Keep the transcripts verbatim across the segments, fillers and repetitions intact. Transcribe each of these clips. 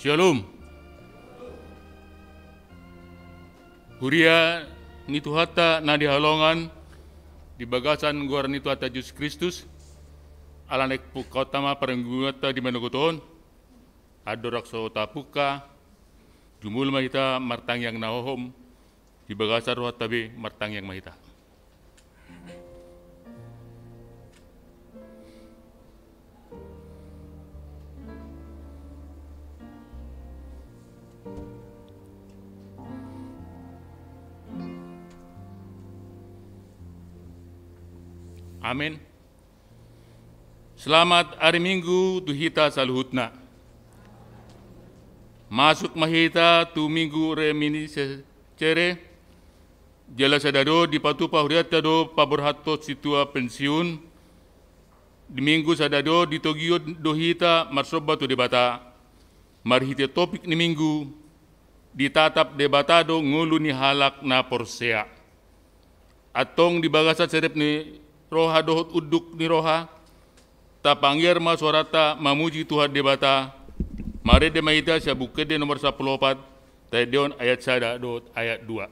Shalom. Huria ni Tuhanta na hinaholongan di bagasan goar ni Tuhanta Jesus Kristus, ala naeng pungkaonta ma parmingguonta di manogot on. Andorang so tapungka, jumolo ma hita martangiang na hohom, di bagasan rohanta be martangiang ma hita. Amen. Selamat ari Minggu tu hita saluhutna. Masuk ma hita tu Minggu Reminiscere. Jala sadari on dipatupa hurianta do paborhathon sintua pensiun. Di Minggu sadari on ditogihon do hita marsomba tu Debata. Marhite topik ni Minggu, ditatap Debata do ngolu ni halak na porsea. Antong di bagasan serep ni roha dohot unduk ni roha, tapangiar ma soaranta mamuji Tuhan Debata. Marende ma hita sian Buku Ende nomor sampulu opat, taendehon ayat sada dohot ayat dua.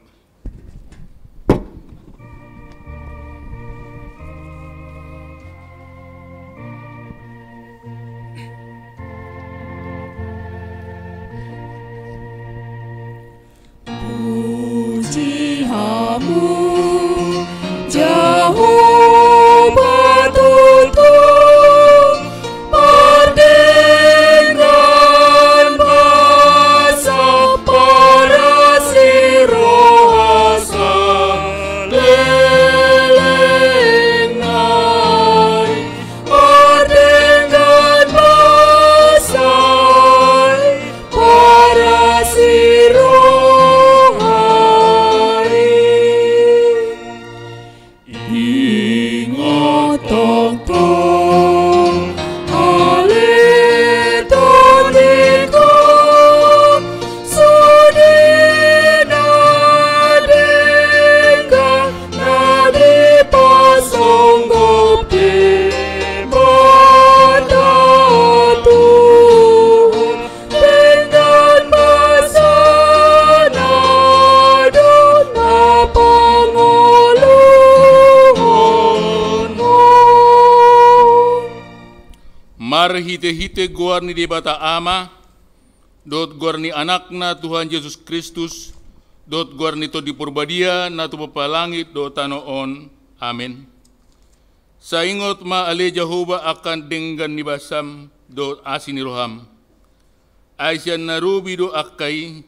Puji Hamu, Jahowa Toto, pardenggan basa, parasi roha saleleng nai, pardenggan basa, parasi roha i. Ingot tongtong ale tondingku, sude na denggan na dipasonggop Debata Tuhan, denggan basa na do na pangoluhon. Marhitehite goar ni Debata Ama, dohot goar ni Anakna Tuhan Jesus Kristus, dohot goar ni Tondi Parbadia na tumompa langit dohot tano on. Amen. Sai ingot ma ale Jahowa angka denggan ni basam dohot asi ni roham. Ai sian na robi do angka i,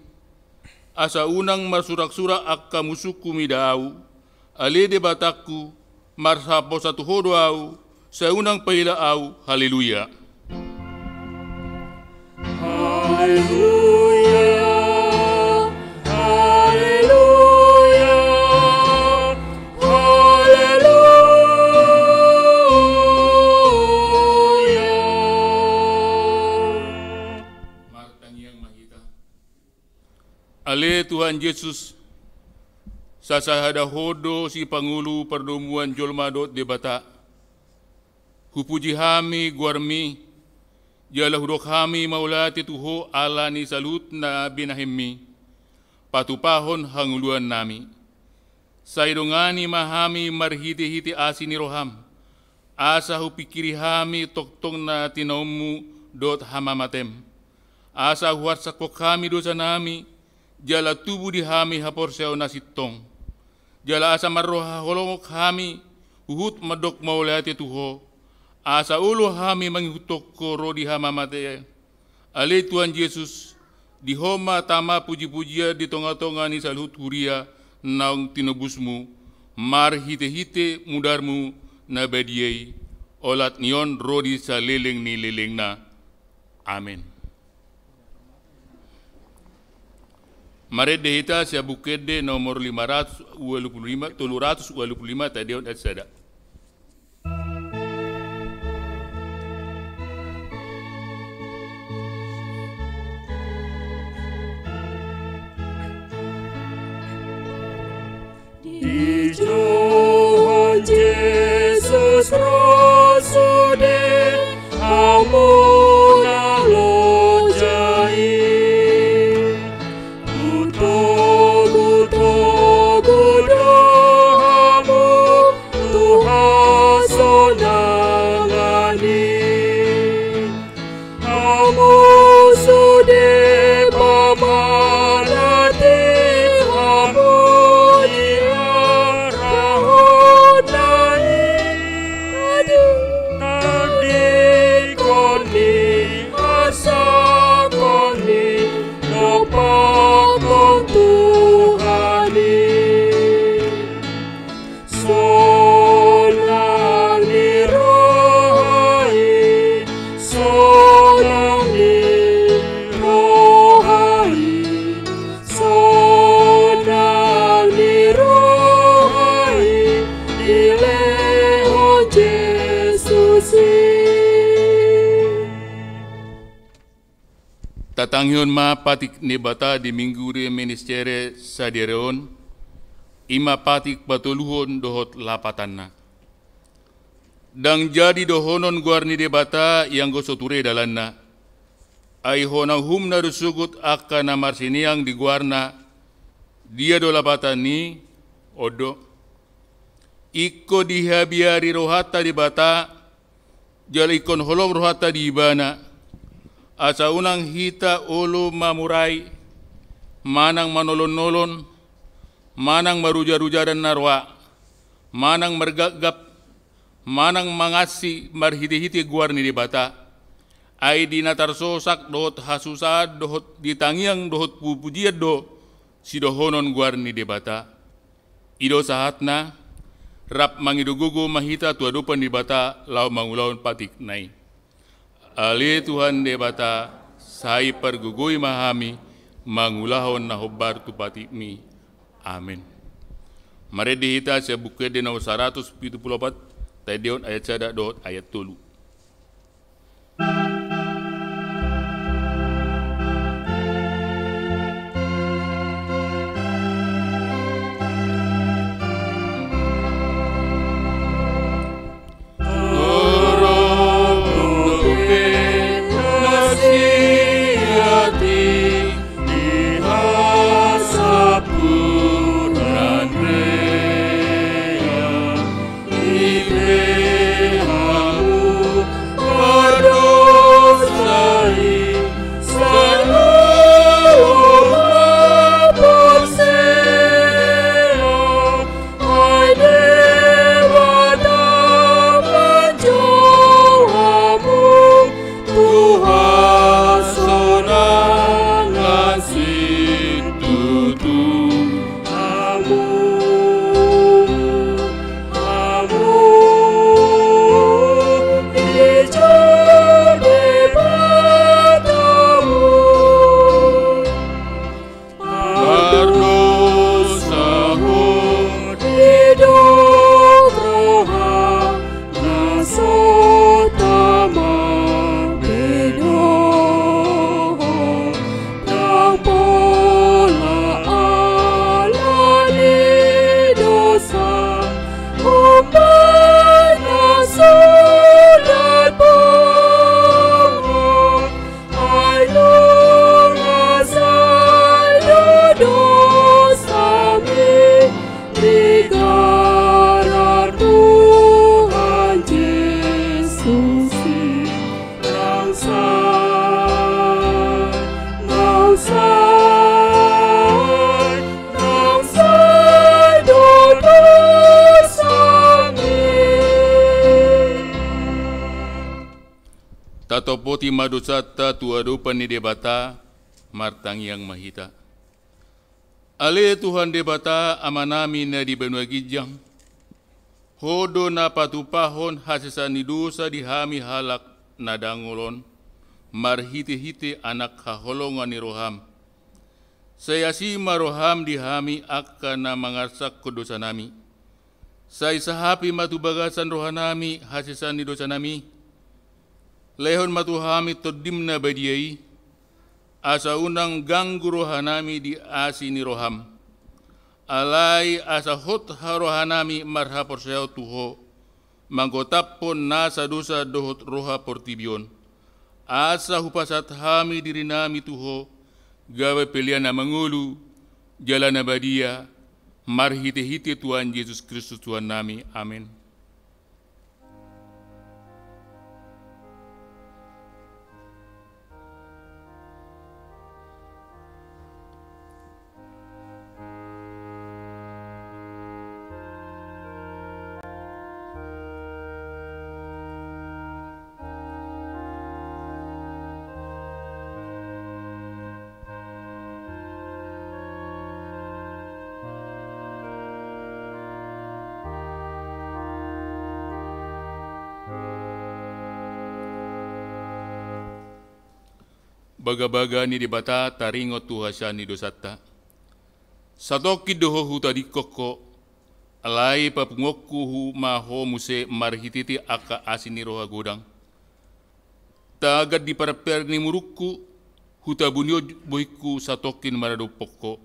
asa unang marsuraksurak angka musungku mida ahu, ale Debatangku, marhaposan tu Ho do ahu, sai unang paila ahu. Haleluya. Haleluya, haleluya, haleluya. Martangiang ma hita. Ale Tuhan Jesus, sasahadahon do sipangolu pardomuan jolma dohot Debata. Hupuji hami goarmi, jala hudok hami mauliate tu Ho ala ni saluhut na binahenmi, patupahon hangoluannami. Sai dongani ma hami marhitehite asi ni roham, asa hupingkiri hami tongtong na tinaonmu dohot hamamatem. Asa huarsakhon hami dosanami, jala tubu di hami haporseaon na sintong. Jala asa marroha holongan hami, huhut mandok mauliate tu Ho, asa olo hami mangihuthon Ho ro di hamamate. Ale Tuhan Jesus, di Ho ma tama pujipujian di tongatonga ni saluhut huria naung tinobusmu, marhitehite mudarmu na badia i, olat ni on ro di saleleng ni lelengna. Amen. Marende hita sian Buku Ende nomor lima ratus ualu pulu lima, tolu ratus ualu pulu lima, taendehon ayat sada. Dijou Jesus ro sude, hamu na loja i. Tangihon ma patik ni Debata di Minggu de Ministere sadari on, i ma patik patoluhon dohot lapatanna. Ndang jadi dohonon goar ni Debata ianggo so ture dalanna. Ai hona uhumna do sogot angka na marsineang di goarna. Dia do lapatan ni? On do. Ingkon dihabiari rohanta Debata, jala ingkon holong rohanta di Ibana, asa unang hita olo mamurai, manang manolon-nolon, manang marujar-rujaran na roa, manang margapgap, manang mangansi marhite-hite goar ni Debata. Ai di na tarsosak dohot hasusahan dohot di tangiang dohot pujipujian do sidohonon goar ni Debata. I do sahatna, rap mangido gogo ma hita tu adopan ni Debata laho mangulahon patikna i. Ale Tuhan Debata, sai pargogoi ma hami mangulahon na hombar tu patikmi. Amen. Marende hita sian Buku Ende nomor saratus pitu pulu opat, taendehon ayat sada dohot ayat tolu. Tatopoti ma dosanta tu adopan ni Debata, martangiang ma hita. Ale Tuhan Debata, Amanami na di banua ginjang, Ho do na patupahon hasesaan ni dosa di hami halak na dangol on, marhitehite Anak haholongan ni roham. Sai asi ma roham di hami angka na mangarsakkon dosanami. Sai sahapi ma tu bagasan rohanami hasesaan ni dosanami. Lehon ma tu hami Tondim na badia i, asa unang ganggu rohanami di asi ni roham. Alai asa hot rohanami marhaporseaon tu Ho, manggotaphon nasa dosa dohot roha portibi on. Asa hupasahat hami dirinami tu Ho, gabe pelean na mangolu, jala na badia, marhitehite Tuhan Jesus Kristus Tuhannami. Amen. Bagabaga ni Debata taringot tu hasesaan ni dosanta. Satongkin do Ho hutadingkon Ho, alai papunguonku ma Ho muse marhitehite angka asi ni roha godang. Tagan di parpear ni murukku, Hutabuni on bohingku satongkin maradophon ho.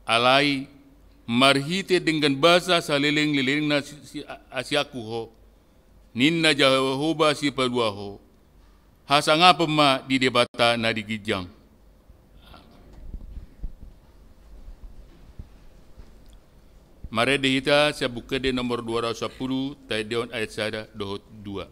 Alai marhite denggan basa saleleng-lelengna si, si, a-, sian ho, ninna Jahowa Sipalua ho. Hasangapon ma di Debata na di ginjang. Marende hita sian Buku Ende nomor dua ratus sampulu, taendehon ayat sada dohot dua.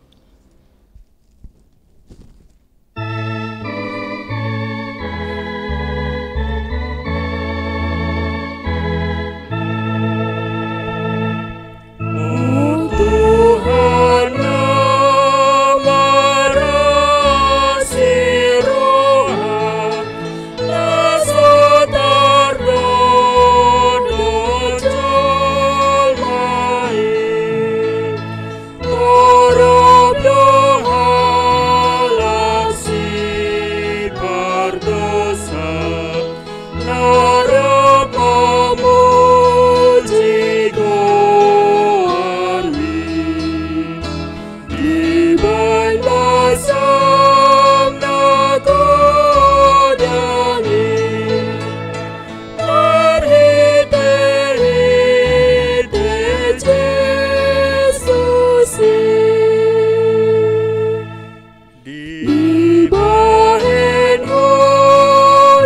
O Tuhan na marasi roha, na so tardondon jolma i, torop do halak sipardosa, na rap mamuji goarMi. Dibahen basam na godang i, marhite-hite Jesus i. Dibahen Ho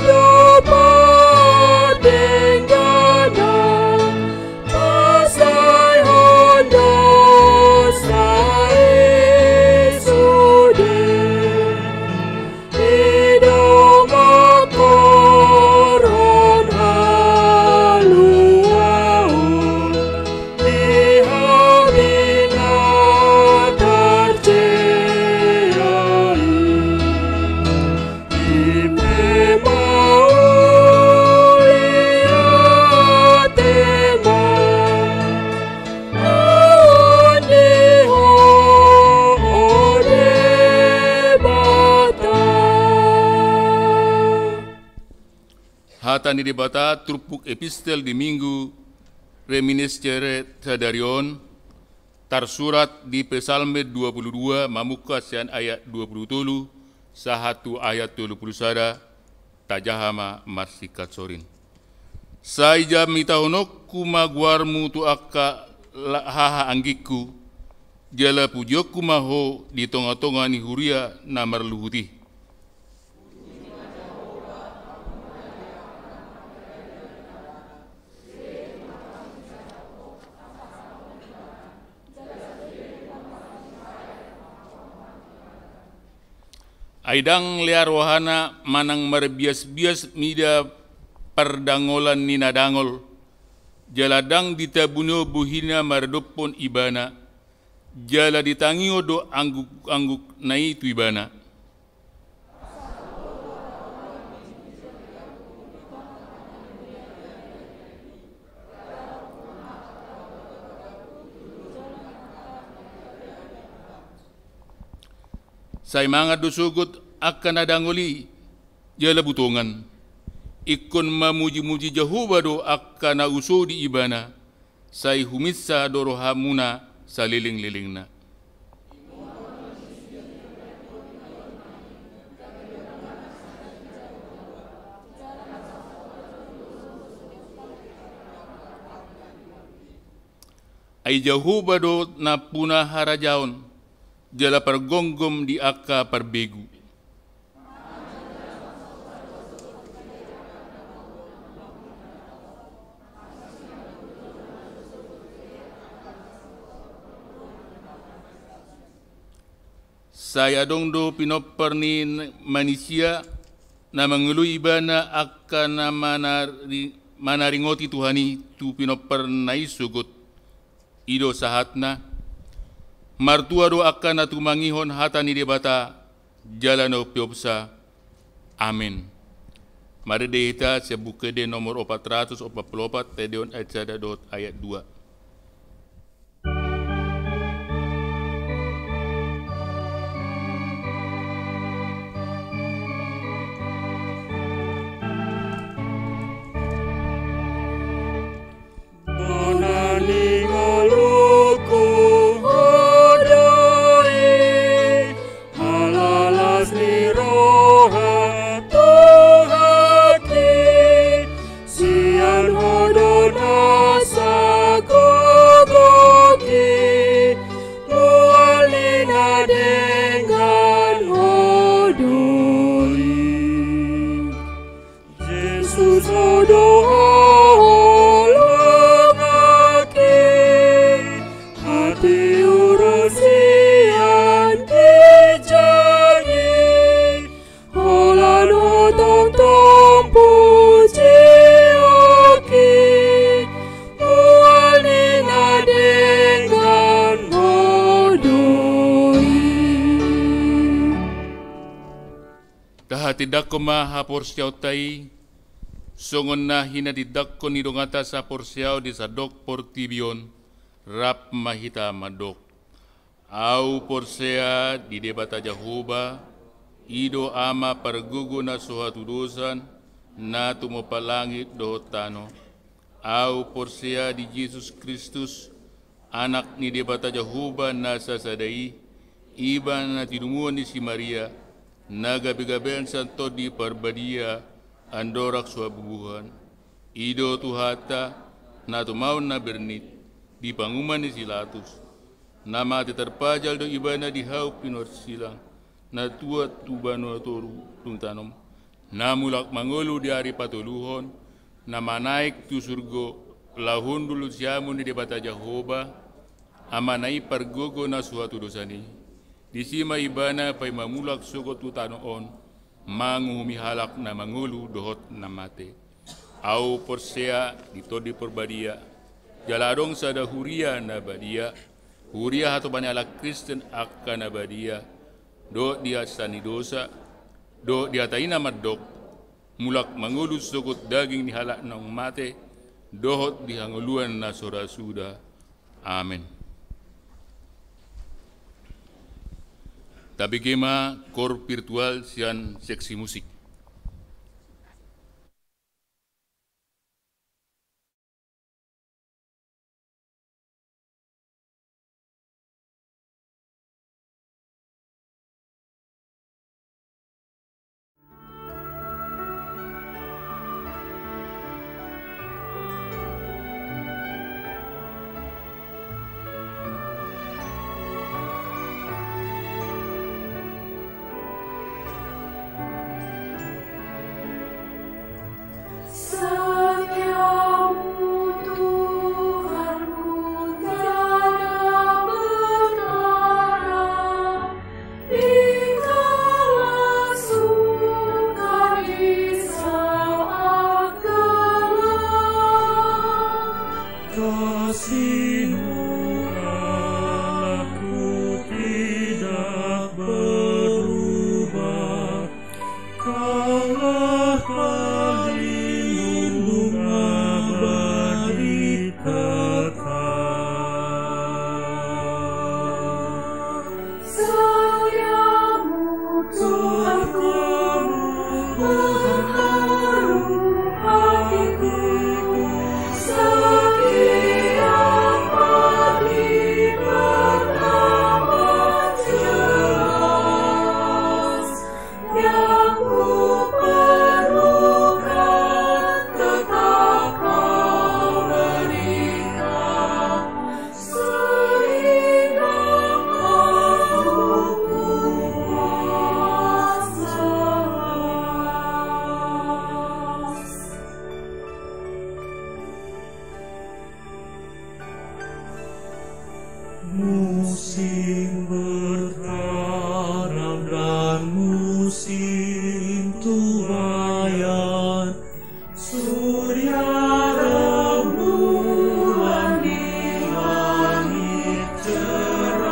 do pardengganan, pasaehon dosa i sude. I do mangkorhon haluaon di hami na tarjea i. Ime ma uli ate ma ahu di Ho, o Debata. Hata ni Debata turpuk epistel di Minggu Reminiscere sadari on, tarsurat di Psalmen dua pulu dua, mamungka sian ayat dua pulu tolu sahat tu ayat tolu pulu sada, tajaha ma marsingkat sorin. Sai jamitahononku ma goarMu tu angka la-, hahaanggingku, jala pujionku ma Ho di tongatonga ni huria na marluhut i. Ai ndang lea rohana manang marbiasbias mida pardangolan ni na dangol, jala ndang ditabuni bohina maradophon ibana, jala ditangihon do angguk-anggukna i tu ibana. Sai mangan do sogot angka na dangol i, jala butongan. Ingkon mamujimuji Jahowa do angka na husodi ibana, sai huminsa do rohamuna salelenglelengna. Ai Jahowa do nampuna harajaon, jala pargomgom di angka parbegu. Sai adong do pinompar ni manisia na mangalului ibana angka na manari-, manaringoti Tuhan i tu pinomparna i sogot. I do sahatna. Martua do angka na tumangihon hata ni Debata, jala na umpeopsa. Amen. Marende hita sian Buku Ende nomor opat ratus opat pulu opat, taendehon ayat sada dohot ayat dua. Bona ni ngolungku, Ho do i, halalas ni roha, Dangkon ma haporseaonta i, songon na hinadindangkon ni donganta saporseaon di sandok portibi on, rap ma hita mandok. Ahu porsea di Debata Jahowa, i do Ama pargogo na so hatudosan, na tumompa langit dohot tano. Ahu porsea di Jesus Kristus, Anak ni Debata Jahowa na sasada i, ibana na tinumuan ni si Maria, na gabegabean sian Tondi Parbadia, andorang so habubuhan. I do Tuhanta, na tumaon na bernit, di panguhuman ni si Latus, na mate tarpajal do ibana di hau pinorsilang, na tuat tu banua toru dung tano, na mulak mangolu di ari patoluhon, na manaek tu surgo, laho hundul tu siamun ni Debata Jahowa, Amana i pargogo na so hatudosan i. Disi ma ibana paima mulak sogot tu tano on, manguhumi halak na mangolu dohot na mate. Ahu porsea di Tondi Parbadia, jala adong sada huria na badia, huria hatopan ni halak Kristen angka na badia, dohot di hasesaan ni dosa, dohot di hata i na mandok, mulak mangolu sogot daging ni halak naung mate, dohot di hangoluan na so ra suda. Amen. Tabege ma kor virtual sian seksi musik. Kasih-Mu, Allah-ku, tidak berubah. Kaulah pelindung abadi tetap. Musim bertanam dan musim tuaian, surya rembulan di langit cerah.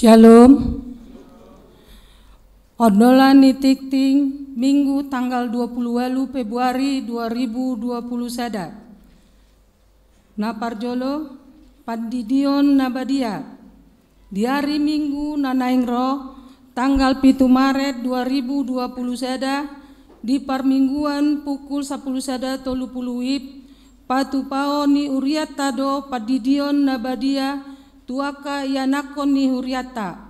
Shalom. Ondolan ni tingting Minggu tanggal dua puluh walu Februari dua ribu dua puluh sada. Na parjolo, pandidion na badia. Di ari Minggu na naeng ro, tanggal pitu Maret dua ribu dua puluh sada, di parmingguan pukul sapulu sada tolu pulu wib, patupaon ni hurianta do pandidion na badia tu angka ianakhon ni hurianta.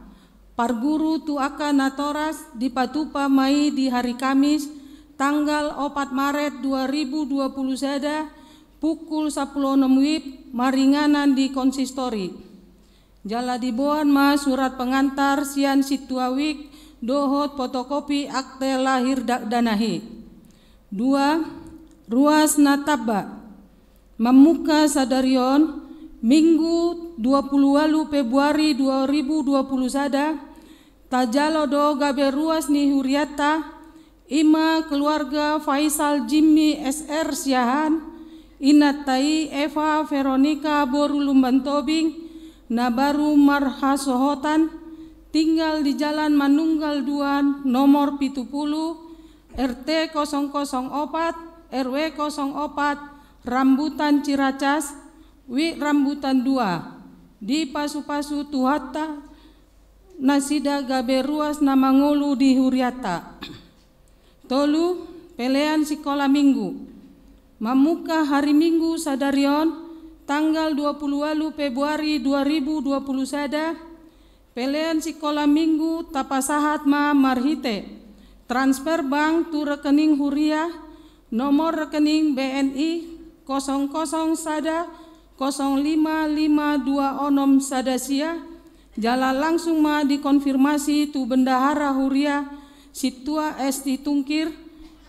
Parguru tu angka natoras dipatupa ma i di hari Kamis, tanggal opat Maret dua ribu dua puluh sada, pukul sapulu onom wib, maringanan di konsistori. Jala diboan ma surat pengantar sian sintua wik dohot fotokopi akte lahir dakdanak i. Dua, ruas na tamba. Mamungka sadari on, Minggu dua puluh walu Februari dua ribu dua puluh sada, tajalo do gabe ruas ni hurianta, i ma keluarga Faisal Jimmy S R Siahaan, inanta i Eva Veronica boru Lumban Tobing, na baru marhasohotan, tinggal di Jalan Manunggal dua, nomor pitu pulu, R T kosong kosong opat, R W kosong opat, Rambutan Ciracas, Wik Rambutan dua. Dipasupasu Tuhanta nasida gabe ruas na mangolu di hurianta. Tolu, pelean sikola Minggu. Mamungka hari Minggu sadari on, tanggal dua puluh walu Februari dua ribu dua puluh sada, pelean sikola Minggu tapasahat ma marhite transfer bank tu rekening huria, nomor rekening B N I kosong kosong sada kosong lima lima dua onom sada sia, jala langsung ma dikonfirmasi tu bendahara huria Sintua Esti Tungkir,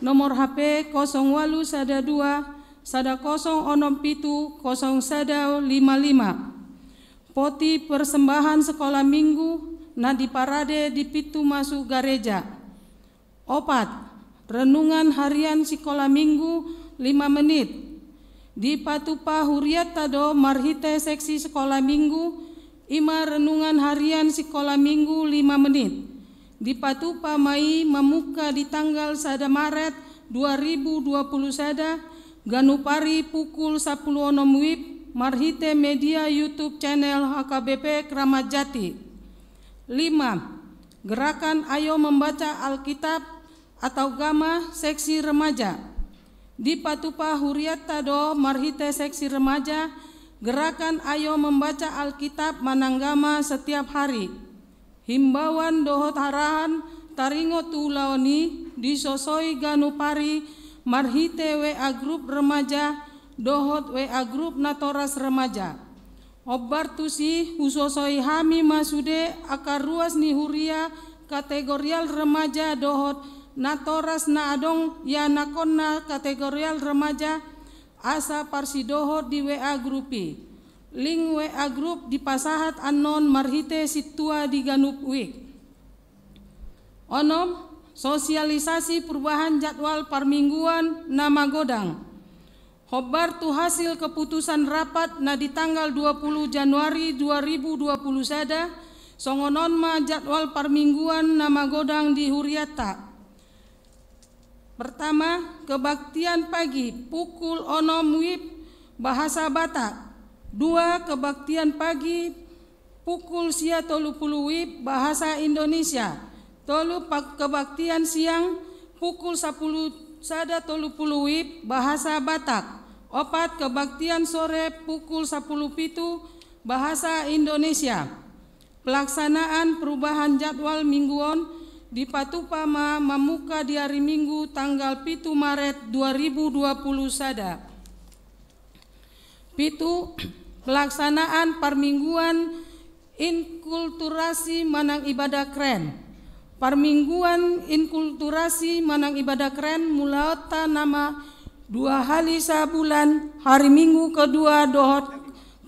nomor H P kosong walu sada dua sada kosong onom pitu kosong sada lima lima. Poti persembahan sekolah minggu na diparade di pintu masuk gareja. Opat, renungan harian sikola minggu lima menit. Dipatupa hurianta do marhite seksi sikola minggu, i ma renungan harian sikola minggu lima menit. Dipatupa ma i mamungka di tanggal sada Maret dua ribu dua puluh sada, ganup ari pukul sapulu onom wib, marhite media YouTube channel H K B P Kramat Jati. Lima, gerakan Ayo Membaca Alkitab atau Gama seksi remaja. Dipatupa hurianta do marhite seksi remaja, gerakan Ayo Membaca Alkitab manang Gama setiap hari. Himbauan dohot arahan taringot tu ulaon i disosoi ganup ari marhite W A grup remaja dohot W A grup natoras remaja. Hombar tusi husosoi hami ma sude angka ruas ni huria kategorial remaja dohot natoras na adong ianakhonna kategorial remaja asa parsidohot di W A grup i. Link W A grup dipasahat annon marhite sintua di ganup wik. Onom, sosialisasi perubahan jadwal parmingguan na magodang. Hombar tu hasil keputusan rapat na di tanggal dua puluh Januari dua ribu dua puluh sada, songon on ma jadwal parmingguan na magodang di hurianta. Pertama, kebaktian pagi pukul onom wib bahasa Batak. Dua, kebaktian pagi pukul sia tolu pulu wib bahasa Indonesia. Tolu, pa-, kebaktian siang pukul sapulu sada tolu pulu wib bahasa Batak. Opat, kebaktian sore pukul sapulu pitu bahasa Indonesia. Pelaksanaan perubahan jadwal minggu on dipatupa ma mamungka di ari Minggu tanggal pitu Maret dua ribu dua puluh sada. Pitu, pelaksanaan parmingguan inkulturasi manang ibadah keren. Parmingguan inkulturasi manang ibadah keren mulaonta nama dua hali sabulan, hari Minggu kedua dohot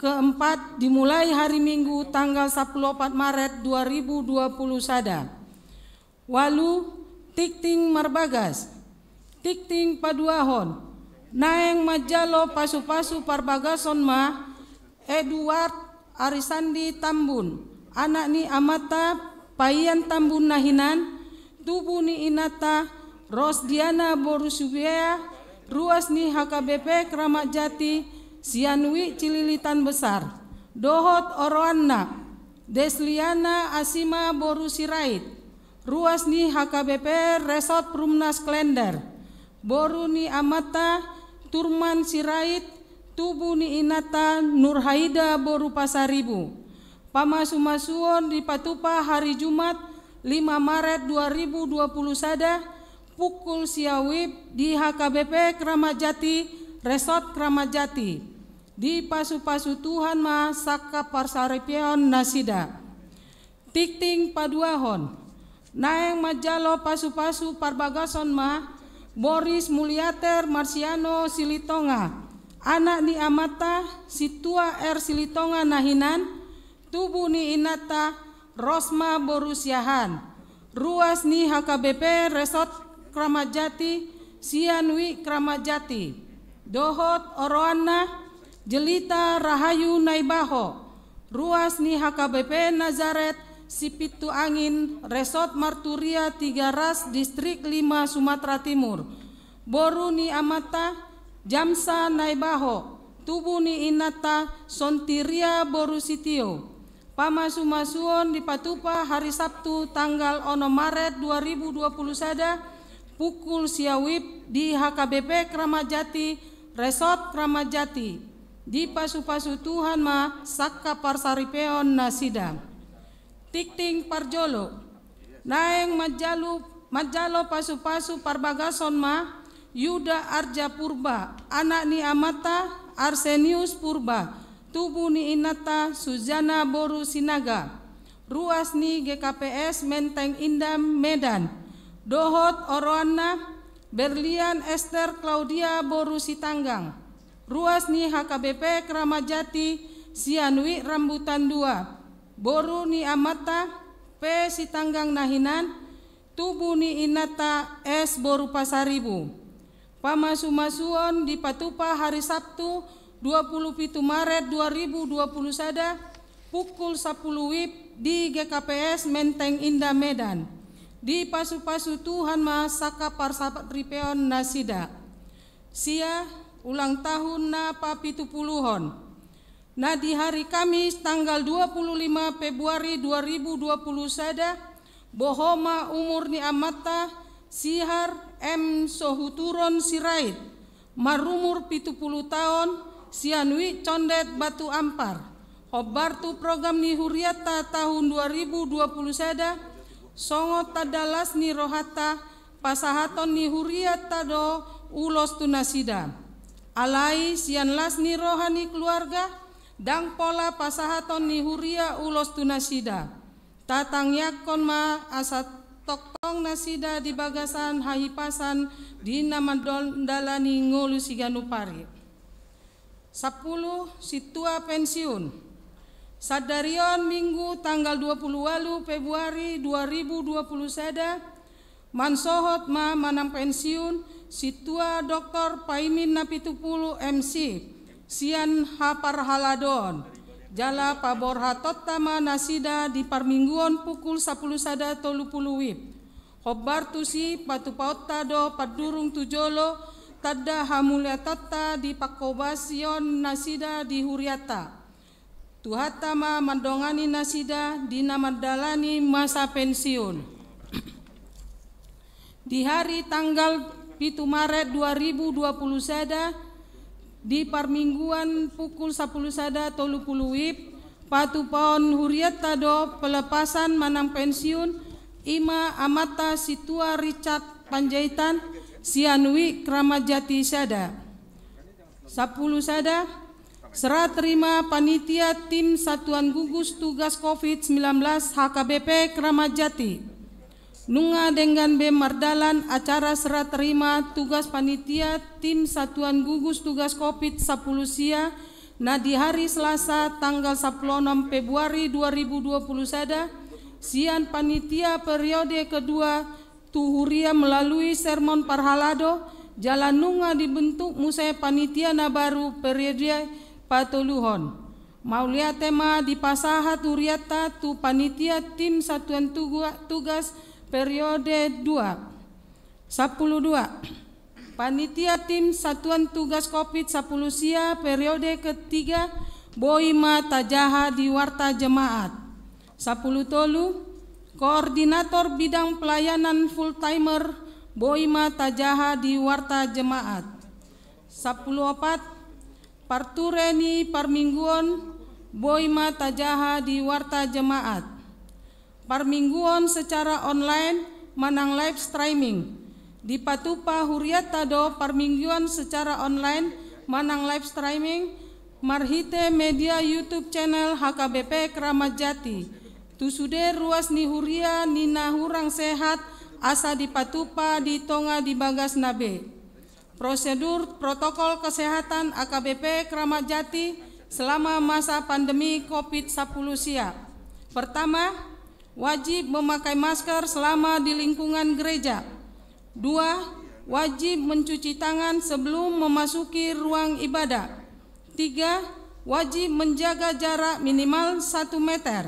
keempat, dimulai hari Minggu tanggal sapulu opat Maret dua ribu dua puluh sada. Walu, tingting marbagas. Tingting paduahon. Naeng manjalo pasupasu parbagason ma Eduard Arisandi Tambun, anak ni amanta Payan Tambun na hinan, tubu ni inanta Rosdiana boru Subea, ruas ni H K B P Kramat Jati, sian Wi Cililitan Besar, dohot oroanna Desliana Asima boru Sirait, ruas ni H K B P Resort Perumnas Klender, boru ni amanta Turman Sirait, tubu ni inanta Nurhaida boru Pasaribu. Pamasumasuon dipatupa hari Jumat, lima Maret dua ribu dua puluh sada, pukul sia WIB di H K B P Kramat Jati, Resort Kramat Jati. Dipasupasu Tuhan ma sangkap parsaripeon nasida. Tingting paduahon. Naeng manjalo pasupasu parbagason ma Boris Muliater Marsiano Silitonga, anak ni amanta Sintua R Silitonga na hinan, tubu ni inanta Rosma boru Siahaan, ruas ni H K B P Resort Kramat Jati, sian Wi Kramat Jati, dohot oroanna Jelita Rahayu Naibaho, ruas ni H K B P Nazaret Sipitu Angin, Resort Marturia Tigaras, Distrik lima, Sumatera Timur. Boru ni amanta Jamsa Naibaho, tubu ni inanta Sontiria boru Sitio. Pamasumasuon dipatupa hari Sabtu tanggal onom Maret dua ribu dua puluh sada, pukul sia WIB di H K B P Kramat Jati, Resort Kramat Jati. Dipasupasu Tuhan ma sangkap parsaripeon nasida. Tingting parjolo. Naeng manjalo, manjalo pasupasu parbagason ma Yuda Arja Purba, anak ni amanta Arsenius Purba, tubu ni inanta Suzana boru Sinaga, ruas ni G K P S Menteng Indah Medan, dohot oroanna Berlian Ester Claudia boru Sitanggang, ruas ni H K B P Kramat Jati, sian Wi Rambutan dua, boru ni amanta P Sitanggang na hinan, tubu ni inanta S boru Pasaribu. Pamasumasuon dipatupa hari Sabtu dua puluh pitu Maret dua ribu dua puluh sada, pukul sapuluh WIB di G K P S Menteng Indah Medan. Dipasupasu Tuhan ma sangkap parsaripeon nasida. Sia, ulang tahun na papitupuluhon. Na di hari Kamis tanggal dua puluh lima Februari dua ribu dua puluh sada, boho ma umur ni amanta Sihar M Sohuturon Sirait, marumur pitu puluh taon, sian Wi Condet Batu Ampar. Hombar tu program ni hurianta tahun dua ribu dua puluh sada, songon tanda las ni rohanta, pasahaton ni hurianta do ulos tu nasida. Alai sian las ni roha ni keluarga, ndang pola pasahaton ni huria ulos tu nasida. Tatangiangkon ma asa tongtong nasida di bagasan hahipason di na mandalani ngolu siganup ari. Sampulu, sintua pensiun. Sadari on Minggu tanggal dua puluh ualu Februari dua ribu dua puluh sada, mansohot ma manang pensiun sintua Doktor Paimin Napitupulu M Si, sian haparhaladoon. Jala paborhatonta ma nasida di parmingguon pukul sapuluh sada tolu puluh WIB. Hombar tusi patupaonta do pandurung tu jolo, tanda hamuliateonta di panghobasion nasida di hurianta. Tuhanta ma mandongani nasida di na mandalani masa pensiun. Di hari tanggal pitu Maret dua ribu dua puluh sada, di parmingguan pukul sapuluh sada tolu puluh WIB, patupaon hurianta do pelepasan manang pensiun, i ma amanta sintua Richard Panjaitan, sian Wi Kramat Jati sada. Sampulu sada, serah terima panitia tim Satuan Gugus Tugas Covid sembilan belas H K B P Kramat Jati. Nunga denggan be mardalan acara serah terima tugas panitia tim Satuan Gugus Tugas Covid sampulu sia, na di hari Selasa tanggal sampulu onom Februari dua ribu dua puluh sada, sian panitia periode kedua tu huria melalui sermon parhalado, jala nunga dibentuk muse panitia na baru periode patoluhon. Mauliate ma dipasahat hurianta tu panitia tim satuan tugas periode dua. Sampulu dua. Panitia tim satuan tugas covid sampulu sia periode ketiga boi ma tajaha di warta jemaat. Sampulu tolu. Koordinator bidang pelayanan full timer boi ma tajaha di warta jemaat. Sampulu opat. Parture ni parmingguon boi ma tajaha di warta jemaat. Parmingguon secara online manang live streaming. Dipatupa hurianta do parmingguon secara online manang live streaming marhite media YouTube channel H K B P Kramat Jati. Tu sude ruas ni huria ni na hurang sehat asa dipatupa di tonga di bagasna be. Prosedur protokol kesehatan H K B P Kramat Jati selama masa pandemi covid sampulu sia. Pertama, wajib memakai masker selama di lingkungan gereja. Dua, wajib mencuci tangan sebelum memasuki ruang ibadah. Tiga, wajib menjaga jarak minimal satu meter.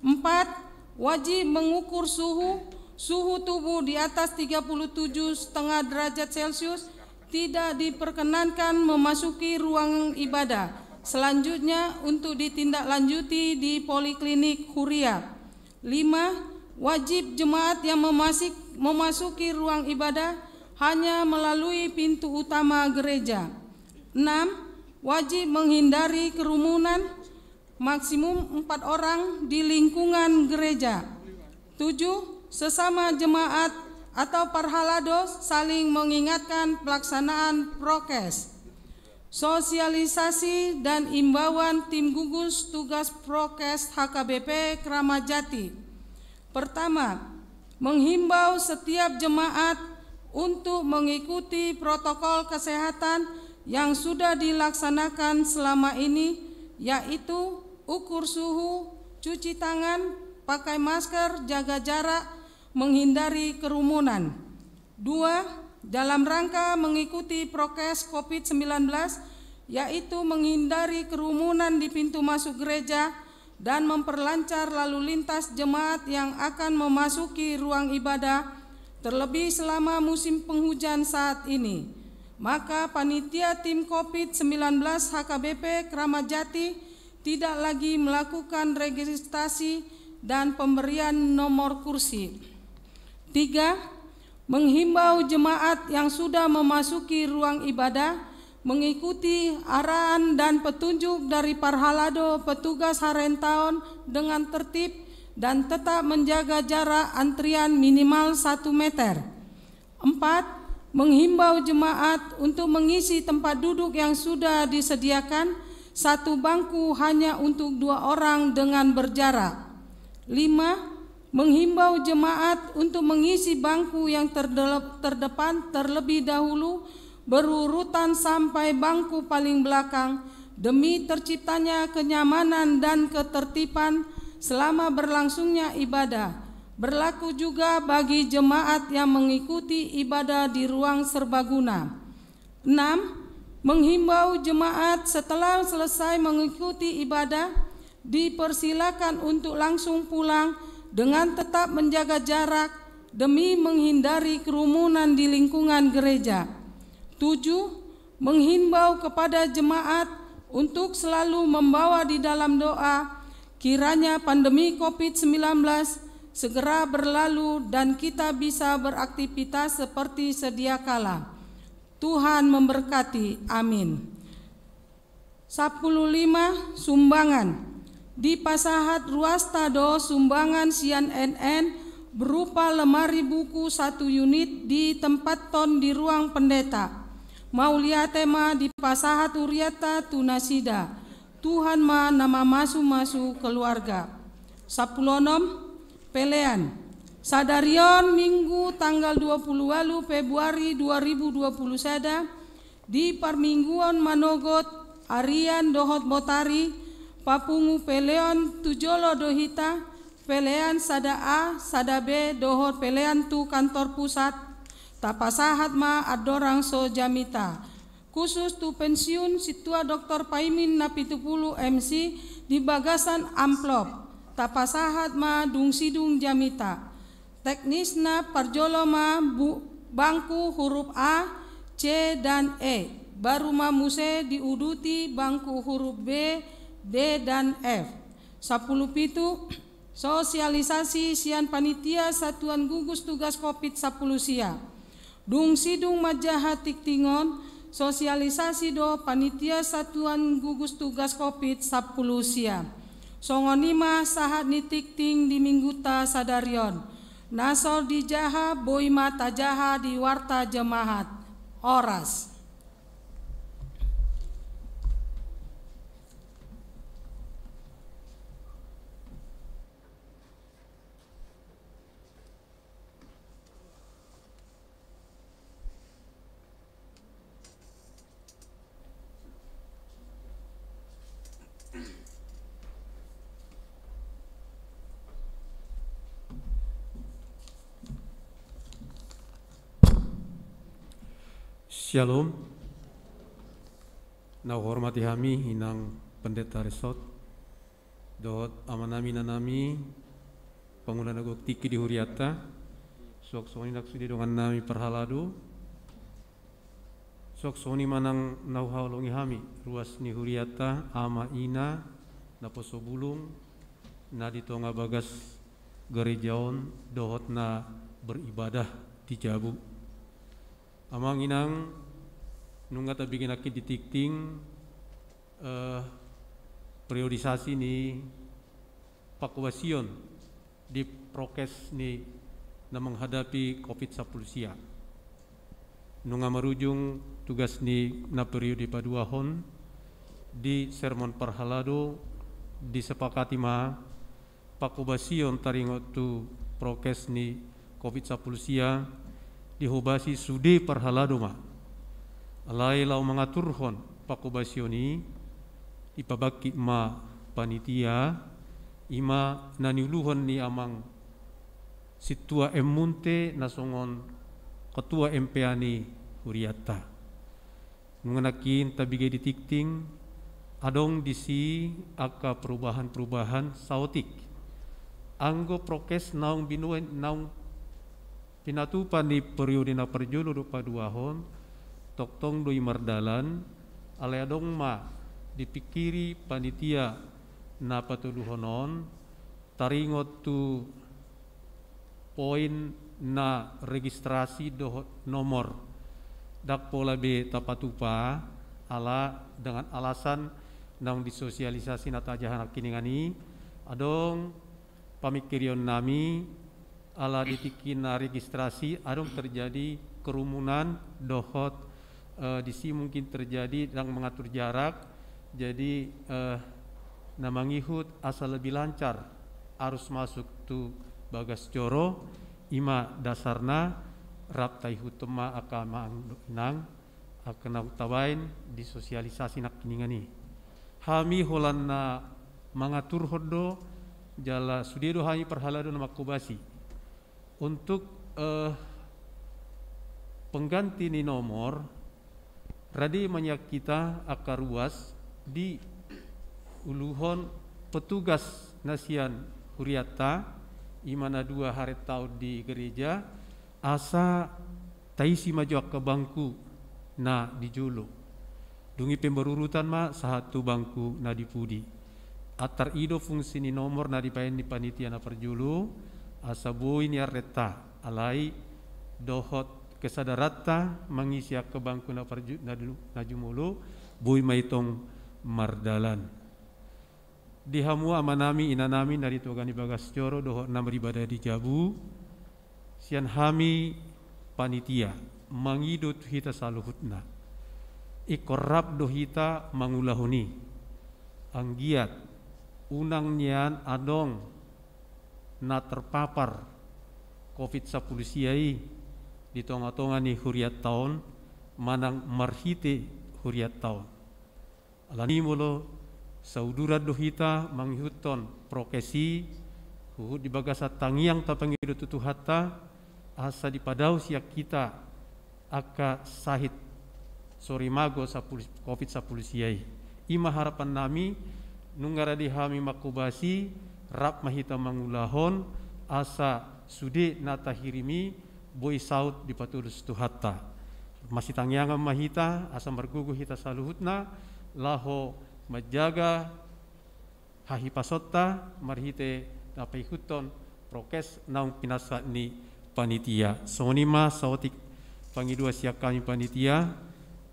Empat, wajib mengukur suhu, suhu tubuh di atas tiga puluh tujuh setengah derajat Celcius, tidak diperkenankan memasuki ruang ibadah. Selanjutnya untuk ditindaklanjuti di poliklinik huria. Lima, wajib jemaat yang memasik-, memasuki ruang ibadah hanya melalui pintu utama gereja. Enam, wajib menghindari kerumunan maksimum empat orang di lingkungan gereja. Tujuh, sesama jemaat atau parhalado saling mengingatkan pelaksanaan prokes. Sosialisasi dan imbauan tim gugus tugas prokes H K B P Kramat Jati. Pertama, menghimbau setiap jemaat untuk mengikuti protokol kesehatan yang sudah dilaksanakan selama ini, yaitu ukur suhu, cuci tangan, pakai masker, jaga jarak, menghindari kerumunan. Dua, dalam rangka mengikuti prokes covid sembilan belas, yaitu menghindari kerumunan di pintu masuk gereja dan memperlancar lalu lintas jemaat yang akan memasuki ruang ibadah, terlebih selama musim penghujan saat ini. Maka panitia tim covid sembilan belas H K B P Kramat Jati tidak lagi melakukan registrasi dan pemberian nomor kursi. Tiga, menghimbau jemaat yang sudah memasuki ruang ibadah mengikuti arahan dan petunjuk dari parhalado petugas harentaon dengan tertib dan tetap menjaga jarak antrian minimal satu meter. Empat, menghimbau jemaat untuk mengisi tempat duduk yang sudah disediakan, satu bangku hanya untuk dua orang dengan berjarak. Lima, menghimbau jemaat untuk mengisi bangku yang terdele-, terdepan terlebih dahulu, berurutan sampai bangku paling belakang, demi terciptanya kenyamanan dan ketertiban selama berlangsungnya ibadah. Berlaku juga bagi jemaat yang mengikuti ibadah di ruang serbaguna. Enam, menghimbau jemaat setelah selesai mengikuti ibadah, dipersilakan untuk langsung pulang dengan tetap menjaga jarak demi menghindari kerumunan di lingkungan gereja. Tujuh, menghimbau kepada jemaat untuk selalu membawa di dalam doa, kiranya pandemi covid sembilan belas segera berlalu dan kita bisa beraktivitas seperti sedia kala. Tuhan memberkati. Amin. Sampulu lima, sumbangan. Dipasahat ruasta do sumbangan sian N N berupa lemari buku satu unit ditempathon di ruang pendeta. Mauliate ma dipasahat hurianta tu nasida. Tuhan ma na mamasumasu keluarga. Sampulu onom, pelean. Sadari on Minggu tanggal dua pulu ualu Februari dua ribu dua pulu sada, di parmingguon manogot, arian dohot botari, papungu peleon tu jolo do hita, pelean sada A, sada B dohot pelean tu kantor pusat. Tapasahat ma andorang so jamita. Khusus tu pensiun Sintua Doktor Paimin Napitupulu M C, di bagasan amplop, tapasahat ma dung sidung jamita. Teknisna parjolo ma bu-, bangku huruf A, C, dan E, baru ma muse diuduti bangku huruf B, D, dan F. Sampulu pitu, sosialisasi sian panitia satuan gugus tugas covid sampulu sia. Dung sidung manjaha tingting on, sosialisasi do panitia satuan gugus tugas covid sampulu sia. Songon i ma sahat ni tingting di mingguta sadari on. Na so dijaha boi ma tajaha di warta jemaat. Horas. Syalom. Na huhormati hami, Inang Pendeta Resort, dohot amanami, inanami, pangula na gok tingki di hurianta, suang songon i nang sude dongannami parhalado, suang songon i ma nang na huhaholongi hami, ruas ni hurianta, ama, ina, naposo bulung, na di tonga bagas gareja on, dohot na beribadah di jabu. Amang inang, nunga tabege nangkin di tingting, eh, periodisasi ni pangkobasion di prokes ni na menghadapi covid sampulu sia. Nunga marujung tugas ni na periode paduahon, di sermon parhalado disepakati ma pangkobasion taringot tu prokes ni covid sampulu sia dihobasi sude parhalado ma. Alai laho mangaturhon pangkobasion i, dipabangkit ma panitia, i ma na niuluhon ni amang sintua M Munte na songon ketua M P A ni hurianta. Nunga nangkin tabege di tingting, adong disi angka perubahan-perubahan saotik. Anggo prokes naung binuat, naung pinatupa ni periode na parjolo dohot paduahon, tongtong do i mardalan, alai adong ma dipingkiri panitia na patoluhon on, taringot tu poin na registrasi dohot nomor. Ndang pola be tapatupa, ala dengan alasan naung disosialisasi na tajaha nangkiningan i, adong pamingkirionnami, ala di tingki na registrasi adong terjadi kerumunan dohot, eh, disi mungkin terjadi ndang mengatur jarak, jadi, eh, na mangihut asa lebih lancar arus masuk tu bagas joro, i ma dasarna. Rap taihuthon ma angka amang dohot inang, angka naung tabaen di sosialisasi nangkiningan i. Hami holan na mangaturhon do, jala sude do hami parhalado na mangkobasi. Untuk, eh, pengganti ni nomor, rade ma nian hita angka ruas diuluhon petugas na sian hurianta, i ma na dua harentaon di gareja, asa taisi ma jo angka bangku na di jolo. Dung i pe marurutan ma sahat tu bangku na di pudi. Antar i do fungsi ni nomor na dibaen ni panitia na parjolo, asa boi nian renta, alai dohot kesadaranta mangisi angka bangku na parju-, na du-, na jumolo, boi ma i tong mardalan. Di hamu amanami, inanami, na di tonga ni bagas joro dohot na maribada di jabu, sian hami panitia, mangido tu hita saluhutna. Ingkon rap do hita mangulahon i. Anggiat, unang nian adong na terpapar covid sampulu sia i di tonga-tonga ni hurianta on, manang marhite hurianta on. Alani molo sauduran do hita mangihuthon prokes i, huhut di bagasan tangiang tapangido tu Tuhanta, asa dipadao sian hita angka sahit sorimago sampulu, covid sampulu sia i. I ma harapannami, Nunga rade hami manghobasi, rap ma hita mangulahon, asa sude na tahirim i boi saut dipatulus Tuhanta. Masitangiangan ma hita, asa margogo hita saluhutna, laho manjaga hahipasonta marhite na paihuthon prokes naung pinasahat ni panitia. Songon i ma saotik pangidoan sian hami panitia,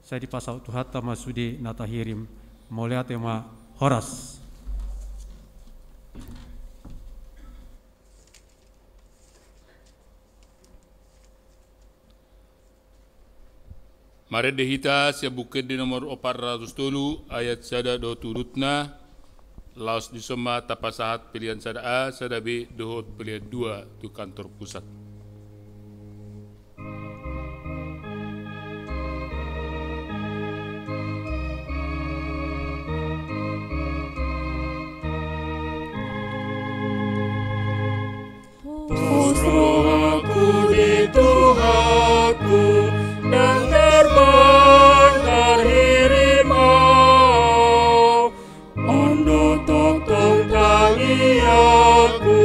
sai dipasaut Tuhanta ma sude na tahirim. Mauliate ma, horas. Marende hita sian Buku Ende nomor opat ratus tolu, ayat sada dohot udutna. Laos dison ma tapasahat pelean sada A, sada B dohot pelean dua tu kantor pusat. Pos rohaku di Tuhanku, ndang terbang tarhirim au. On do tongtong tangiangku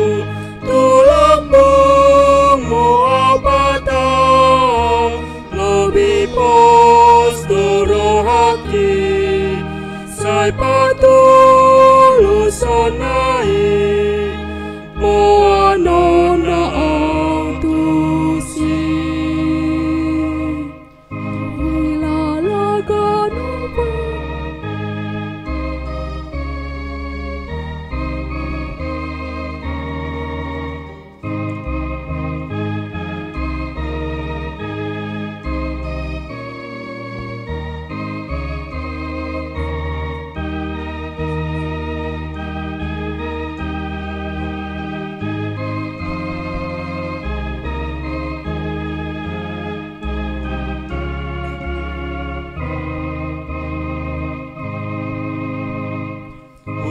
tu lambungmu au patau, lobi pos do rohangki, sai patulushon na i, boanonna au tusi. Huhilala ganup.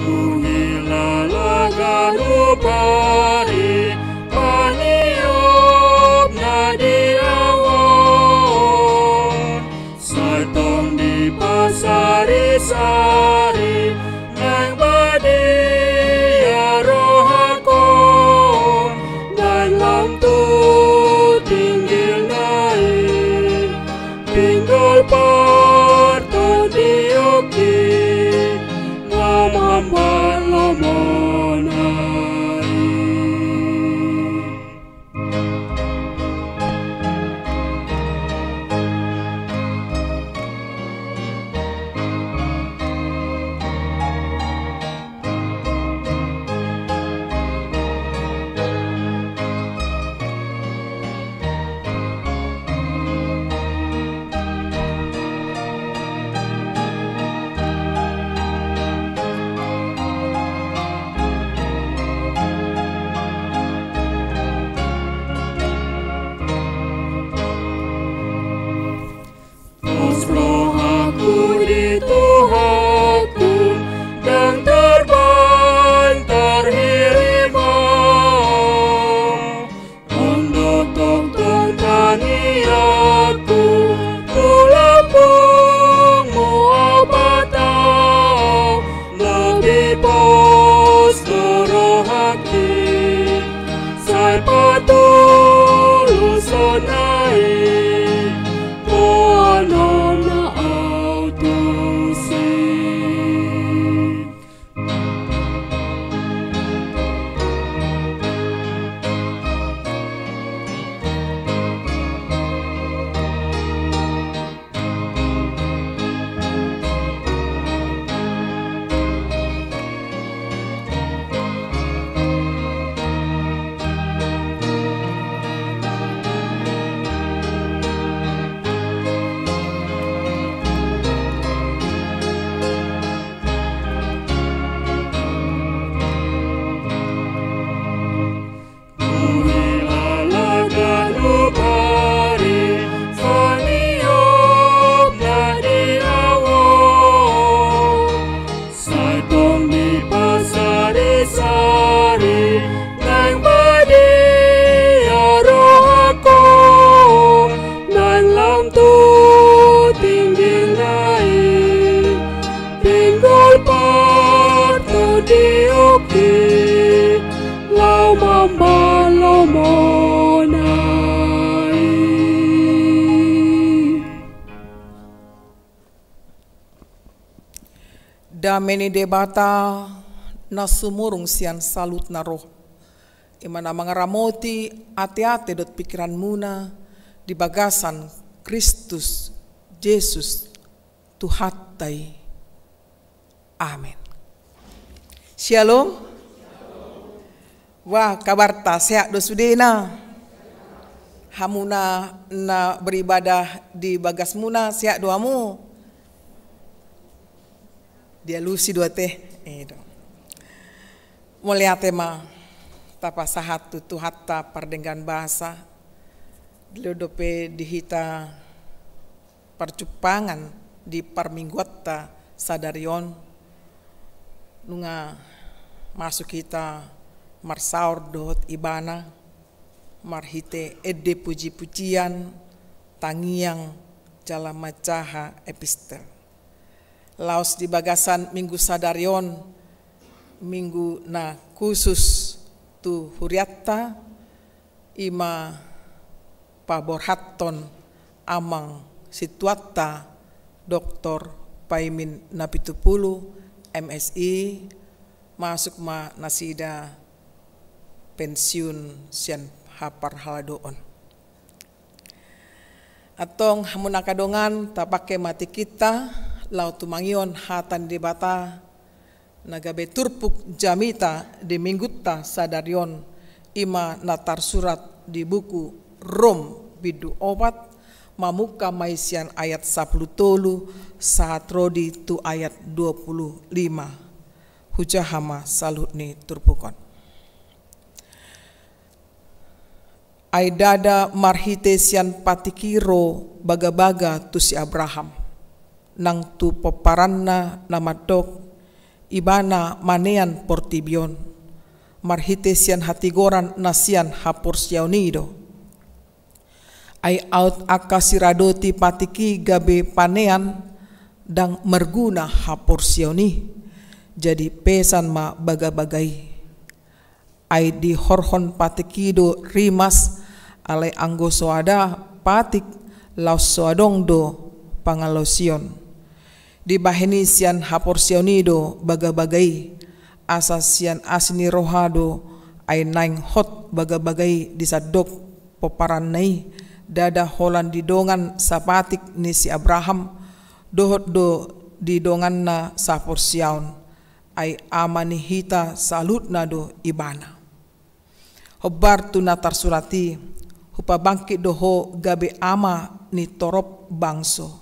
Huhilala ganup ari paniop na di ahu on, sai tong dipasarisari nang badia rohangkon, nang lam tu tinggil na i, pinggol partondionki, nga mambahen lomona i. Oke, oke, laho mambahen lomona i. Dame ni Debata na sumurung sian saluhutna roha, i ma na mangaramoti ateate dohot pingkiranmuna di bagasan Kristus Jesus Tuhanta i. Amen. Syalom. Wah, kabarta sehat do sudena? Hamuna na beribadah di bagasmuna, sehat do hamu? Dialusi do ate. Eh, do. Mauliate ma tapasahat tu Tuhanta pardenggan basa. Di londo pe di hita parjumpangan di parmingguanta sadari on, nunga masuk hita marsaor dohot Ibana marhite ende pujipujian, tangiang jala manjaha epistel. Laos di bagasan minggu sadari on, minggu na khusus tu hurianta, i ma paborhathon amang sintuanta Doktor Paimin Napitupulu, M Si, masuk ma nasida pensiun sian haparhaladoon. Antong hamu angka dongan, tapangke ma tingkinta laho tumangihon hata ni Debata na gabe turpuk jamita di minggunta sadari on, i ma na tarsurat di buku Rom bindu opat, mamungka ma i sian ayat sampulu tolu sahat ro di tu ayat dua pulu lima. Hujaha ma saluhut ni turpuk on. Ai ndada marhite sian patik i ro bagabaga tu si Abraham, nang tu pomparanna na mandok, Ibana manean portibi on, marhite sian hatigoran na sian haporseaon i do. Ai aut angka siradoti patik i gabe panean, ndang marguna haporseaon i, jadi pesan ma bagabaga i. Ai dihorhon patik i do rimas, alai anggo soada patik, laos so adong do pangalaosion. Dibahen i sian haporseaon i do bagabaga i, asa sian asi ni roha do, ai naeng hot bagabaga i di sandok pomparanna i, ndada holan di dongan sapatik ni si Abraham, dohot do di donganna saporseaon, ai ama ni hita saluhutna do ibana. Hombar tu na tarsurat i, hupabangkit do ho gabe ama ni torop bangso.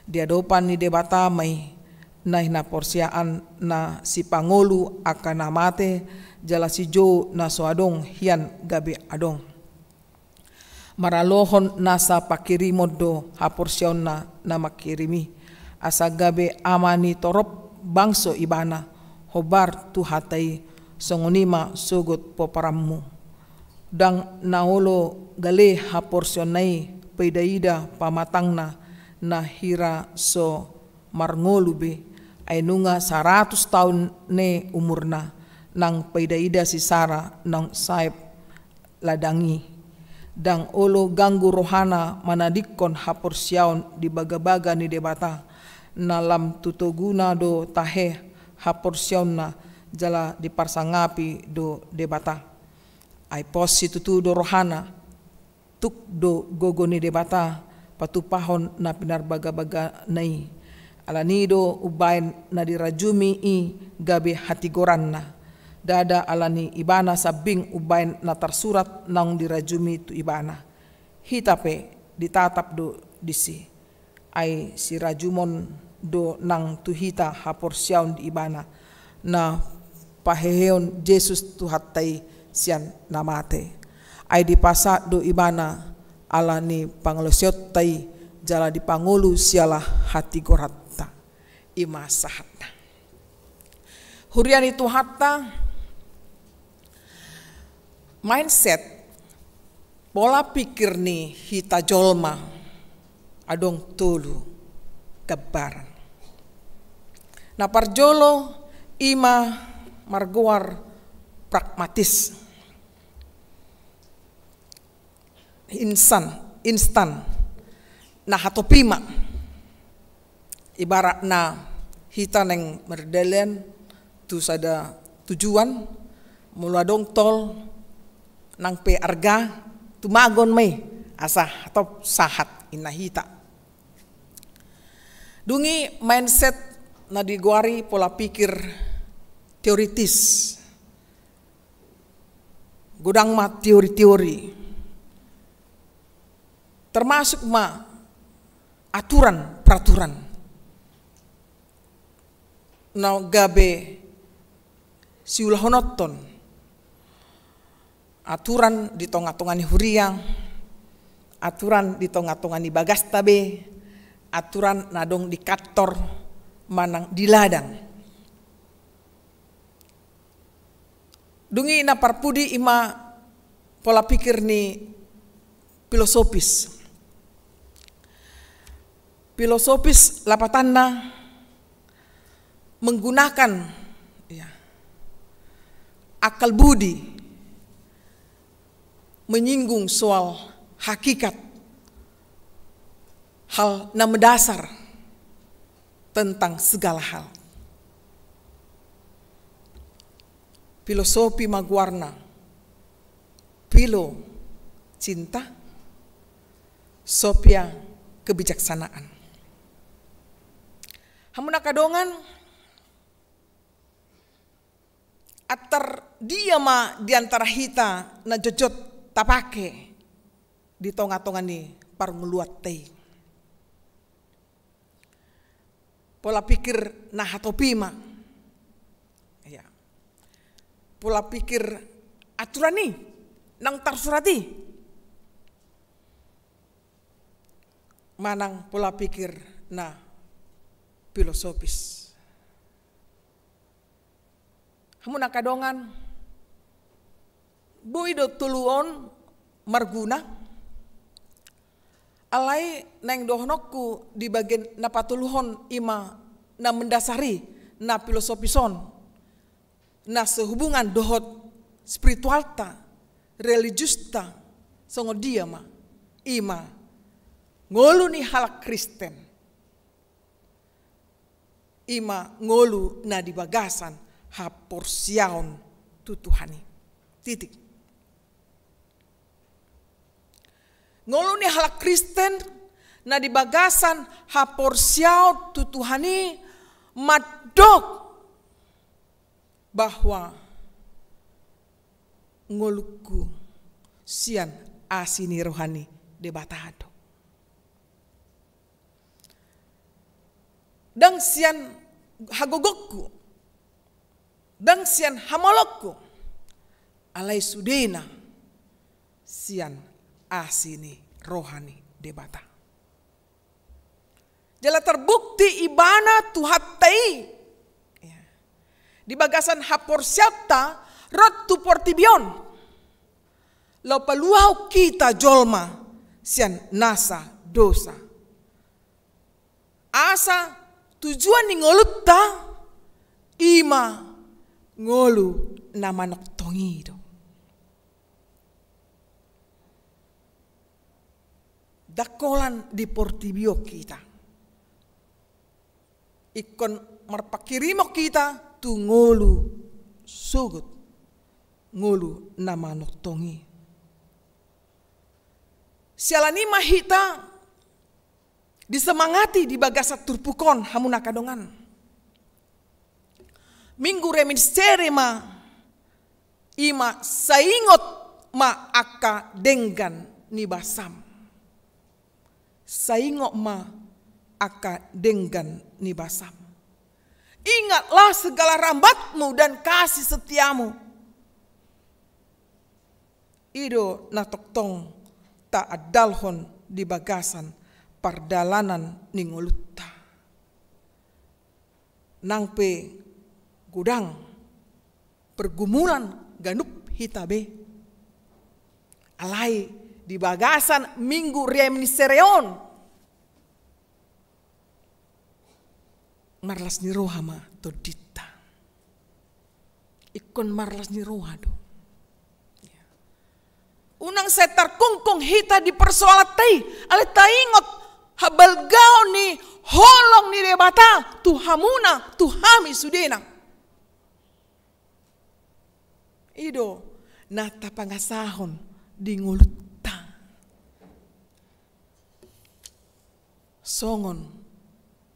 Di adopan ni Debata ma i, na hinaporseaan na sipangolu angka na mate, jala sijou na so adong hian gabe adong. Maralohon nasa pangkirimon do haporseaonna na mangkirim i, asa gabe ama ni torop bangso ibana, hombar tu hata i, songon i ma sogot pomparanmu. Ndang na olo gale haporseaonna i, paidaida pamatangna na hira so marngolu be, ai nunga saratus taon ne umurna, nang paidaida si Sara naung saep ladang i. Ndang olo ganggu rohana manadingkon haporseaon di bagabaga ni Debata, na lam tu toguna do tahe haporseaonna jala diparsangapi do Debata. Ai pos situtu do rohana, tuk do gogo ni Debata patupahon na pinarbagabagana i. Alani i do umbaen na dirajumi i gabe hatigoranna. Ndada alani ibana sambing umbaen na tarsurat naung dirajumi tu ibana. Hita pe ditatap do disi. Ai sirajumon do nang tu hita haporseaon di ibana, na paheheon Jesus Tuhanta i sian na mate. Ai dipasahat do ibana ala ni pangalaosionta i, jala dipangolu siala hatigoranta. I ma sahatna. Huria ni Tuhanta, mindset, pola pikir ni hita jolma adong tolu gambaran. Na parjolo i ma margoar pragmatis, insan, instan, na hatopi ma. Ibaratna hita naeng mardalan tu sada tujuan, molo adong tol nang pe arga, tumagon ma i asa hatop sahat, ninna hita. Dung i mindset na digoari pola pikir teoritis. Godang ma teori-teori, termasuk ma aturan, peraturan na gabe siulahononton, aturan di tonga-tonga ni huria, aturan di tonga-tonga ni bagasta be, aturan na adong di kantor manang di ladang. Dung i na parpudi i ma pola pikir ni filosofis. Filosofis lapatanna menggunakan, ya, akal budi, menyinggung soal hakikat, hal na mendasar tentang segala hal. Filosofi ma goarna, filo cinta, sofia kebijaksanaan. Hamu angka dongan, antar dia ma di antara hita na jotjot tapake di tonga-tonga ni parngoluanta i? Pola pikir na hatopi ma. Ya. Pola pikir aturan i, naung tarsurat i. Manang pola pikir na filosofis. Hamu angka dongan, boi do tolu on marguna. Alai naeng dohononku di bagian na patoluhon i ma na mendasari na filosofis on, na sehubungan dohot spiritualta, religiusta, songon dia ma, i ma ngolu ni halak Kristen. I ma ngolu na di bagasan haporseaon tu Tuhan i. Titik. Ngolu ni halak Kristen na di bagasan haporseaon tu Tuhan i mandok bahwa ngolungku sian asi ni roha ni Debata do. Ndang sian hagogongku, ndang sian hamolongku, alai sudena sian asi ni roha ni Debata. Jala terbukti ibana Tuhanta i, ya, di bagasan haporseaonta ro tu portibi on, laho paluahon hita jolma sian nasa dosa. Asa tujuan ni ngolunta i ma ngolu na manongtong i do. Ndang holan di portibi on hita ingkon marpanghirimon hita tu ngolu sogot, ngolu na manongtong i. Siala ni i ma hita disemangati di bagasan turpuk on, hamu angka dongan. Minggu Reminiscere ma, i ma sai ingot ma angka denggan ni basam. Sai ingot ma angka denggan ni basam. Ingatlah segala rahmat-Mu dan kasih setia-Mu. I do na tongtong taandalhon di bagasan pardalanan ni ngolunta. Nang pe godang pergumulan ganup hita be, alai di bagasan Minggu Reminiscere on, marlas ni roha ma tondinta. Ingkon marlas ni roha do. Unang sai tarkungkung hita di persoalanta i, alai taingot habalgaon ni holong ni Debata tu hamuna, tu hami sudena. I do na tapangasahon di ngolunta. Songon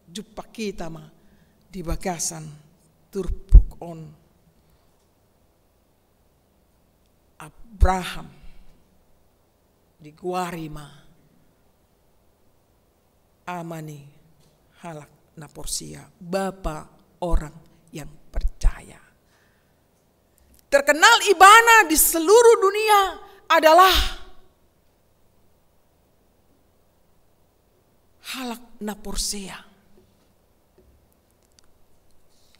jumpa hita ma di bagasan turpuk on. Abraham digoari ma ama ni halak na porsea, bapa orang yang percaya. Terkenal ibana di seluruh dunia adalah halak na porsea.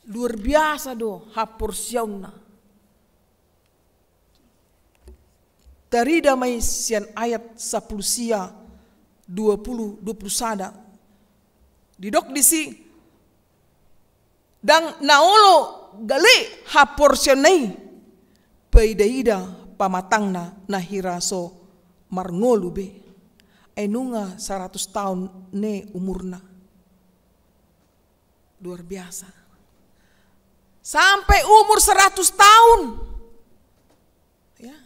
Luar biasa do haporseaonna. Tarida ma i sian ayat sampulu sia, dua pulu, dua pulu sada. Didok disi, ndang na olo gale haporseaonna i, paida-ida pamatangna na hira so marngolu be. Ai nunga saratus taon ne umurna. Luar biasa. Sampai umur seratus tahun. Ya.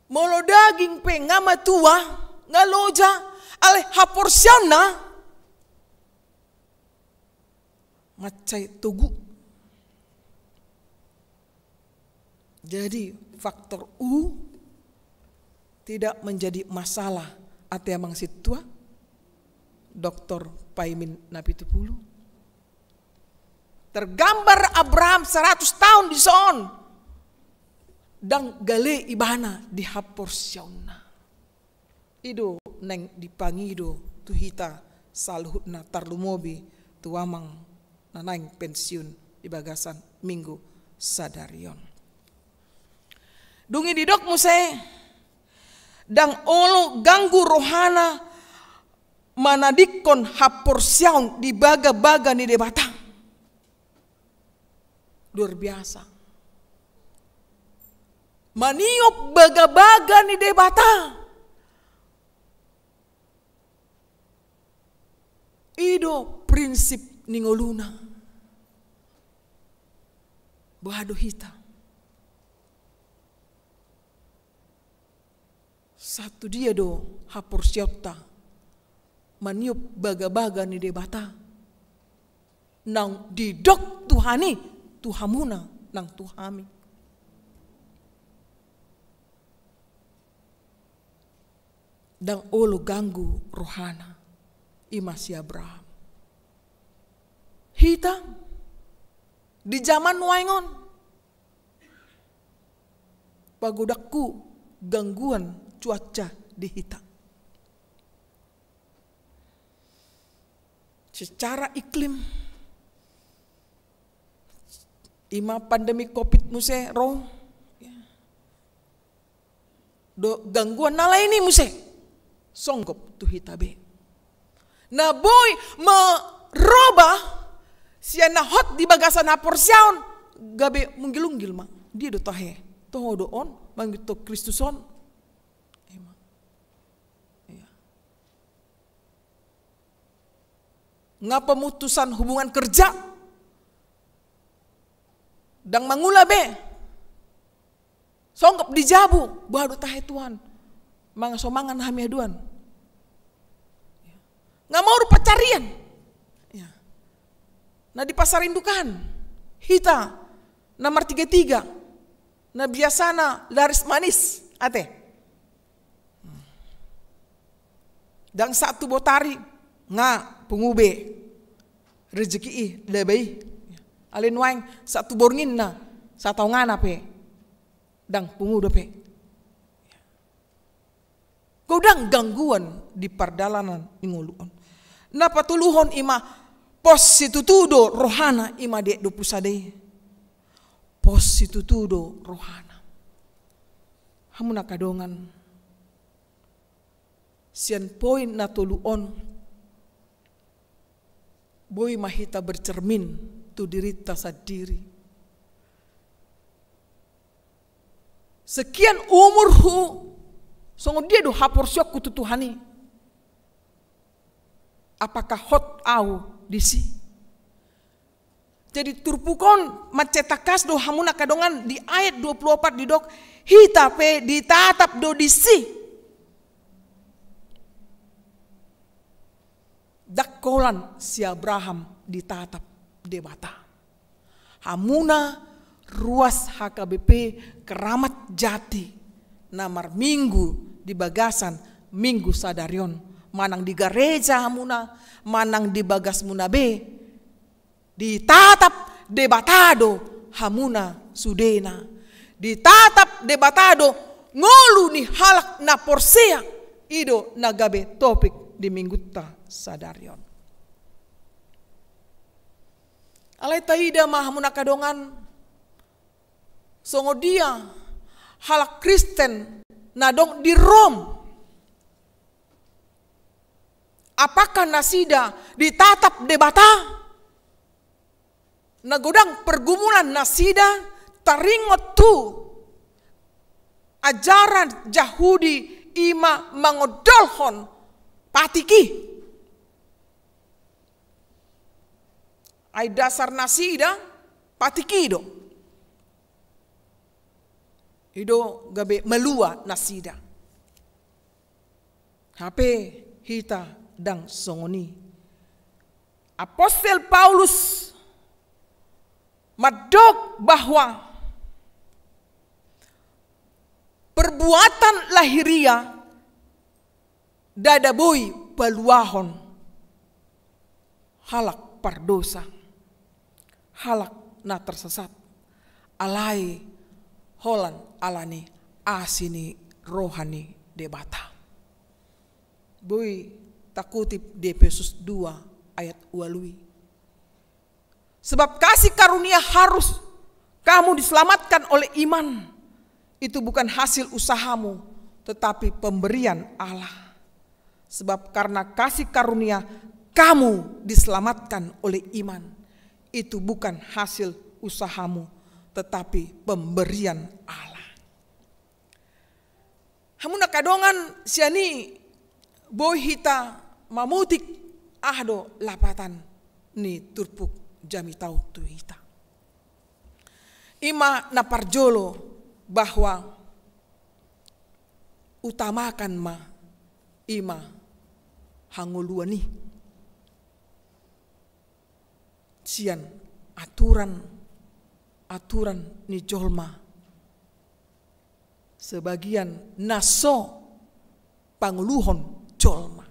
Molo daging pe nga matua, nga loja, alai haporseaonna mansai togu. Jadi, faktor U tidak menjadi masalah, ate amang sintua, doktor Paimin Napitupulu. Tergambar Abraham seratus tahun dison, ndang gale ibana di haporseaonna. I do naeng dipangido tu hita saluhutna, tarlumobi tu amang na naeng pensiun di bagasan Minggu sadari on. Dung i didok muse, ndang olo ganggu rohana manadingkon haporseaon di bagabaga ni Debata. Luar biasa. Maniop bagabaga ni Debata. I do prinsip ni ngoluna. Boha do hita? Sahat tu dia do haporseaonta maniop bagabaga ni Debata? Naung didok Tuhan i tu hamuna nang tu hami. Ndang olo ganggu rohana, i ma si Abraham. Hita di jaman nuaeng on, pagodanghu gangguan cuaca di hita. Secara iklim, i ma pandemi covid muse ro, do gangguan na lain i muse songgop tu hita be. Na boi merubah sian na hot di bagasan haporseaon gabe munggil-unggil ma. Dia do tahe? Toho do on mangihuthon Kristus on. Ima. Iya. Nga pemutusan hubungan kerja, ndang mangula be. Songgop di jabu, boha do tahe Tuhan? Mangan so mangan hami haduan. Nga maur pansarian. Ya. Na di Pasar Indukan, hita na martiga-tiga, na biasana laris manis, ate. Ndang sahat tu botari nga pungu be rezeki i, laba i. Alai nuaeng sahat tu bornginna, sataongana pe ndang pungu dope. Godang gangguan di pardalanan ni ngolu on. Na patoluhon i ma pos situtu do rohana, i ma di dua pulu sada i. Pos situtu do rohana. Hamu na angka dongan, sian poin na tolu on, boi ma hita bercermin tu dirinta sandiri. Sekian umurhu, songon dia do haporseaonku tu Tuhan i? Apakah hot au disi? Jadi turpuk on mansai tangkas do hamu angka dongan di ayat dua puluh opat didok, hita pe ditatap do disi. Ndang holan si Abraham ditatap Debata. Hamuna ruas H K B P Keramat Jati na marminggu di bagasan Minggu sadari on, manang di gareja hamuna, manang di bagasmuna be, ditatap Debata do hamuna sudena. Ditatap Debata do ngolu ni halak na porsea. I do na gabe topik di minggunta sadari on. Alai taida ma hamu angka dongan, songon dia halak Kristen na adong di Rom. Apakah nasida ditatap Debata? Na godang pergumulan nasida taringot tu ajaran Jahudi, i ma mangondolhon patik i. Ai dasar nasida patik i do. I do gabe malua nasida. Hape hita ndang songon i. Apostel Paulus mandok bahwa perbuatan lahiriah ndada boi paluahon halak pardosa, halak na tersesat, alai holan ala ni asi ni roha ni Debata. Boi takutip di Efesus dua ayat ualu i. Sebab kasih karunia harus kamu diselamatkan oleh iman. Itu bukan hasil usahamu, tetapi pemberian Allah. Sebab karena kasih karunia kamu diselamatkan oleh iman. Itu bukan hasil usahamu, tetapi pemberian Allah. Hamu angka dongan, sian i boi hita mamutik aha do lapatan ni turpuk jamita on tu hita. I ma na parjolo, bahwa utamakan ma i ma hangoluan i sian aturan, aturan ni jolma, sebagian na so pangoluhon jolma.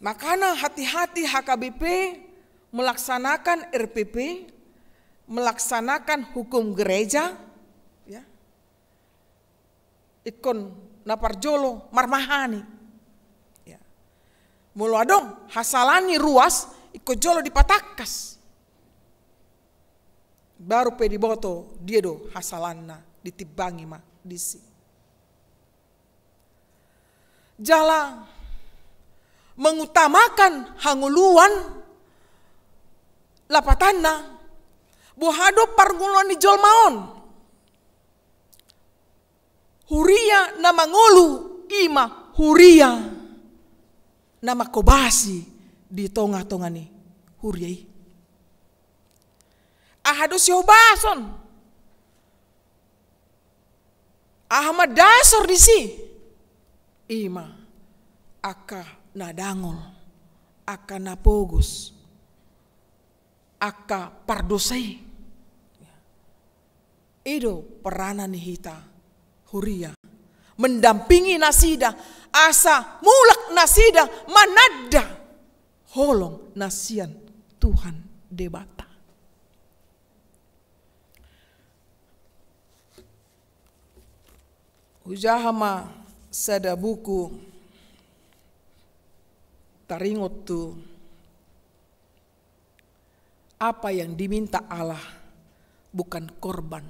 Makana hati-hati H K B P melaksanakan R P P, melaksanakan hukum gereja, ya. Ingkon na parjolo marmahani. Ya. Molo adong hasalahan ni ruas, ingkon jolo dipatangkas. Baru pe diboto dia do hasalahanna, ditimbangi ma disi. Jala mengutamakan hangoluan lapatanna, boha do parngoluan ni jolma on? Huria na mangolu i ma huria na mangkobasi di tonga-tonga ni huria i. Aha do sihobason? Aha ma dasar disi? I ma angka na dangol, angka na pogos, angka pardosa i. I do peranan ni hita huria, mendampingi nasida, asa mulak nasida mananda holong na sian Tuhan Debata. Hujaha ma sada buku taringot tu apa yang diminta Allah bukan korban,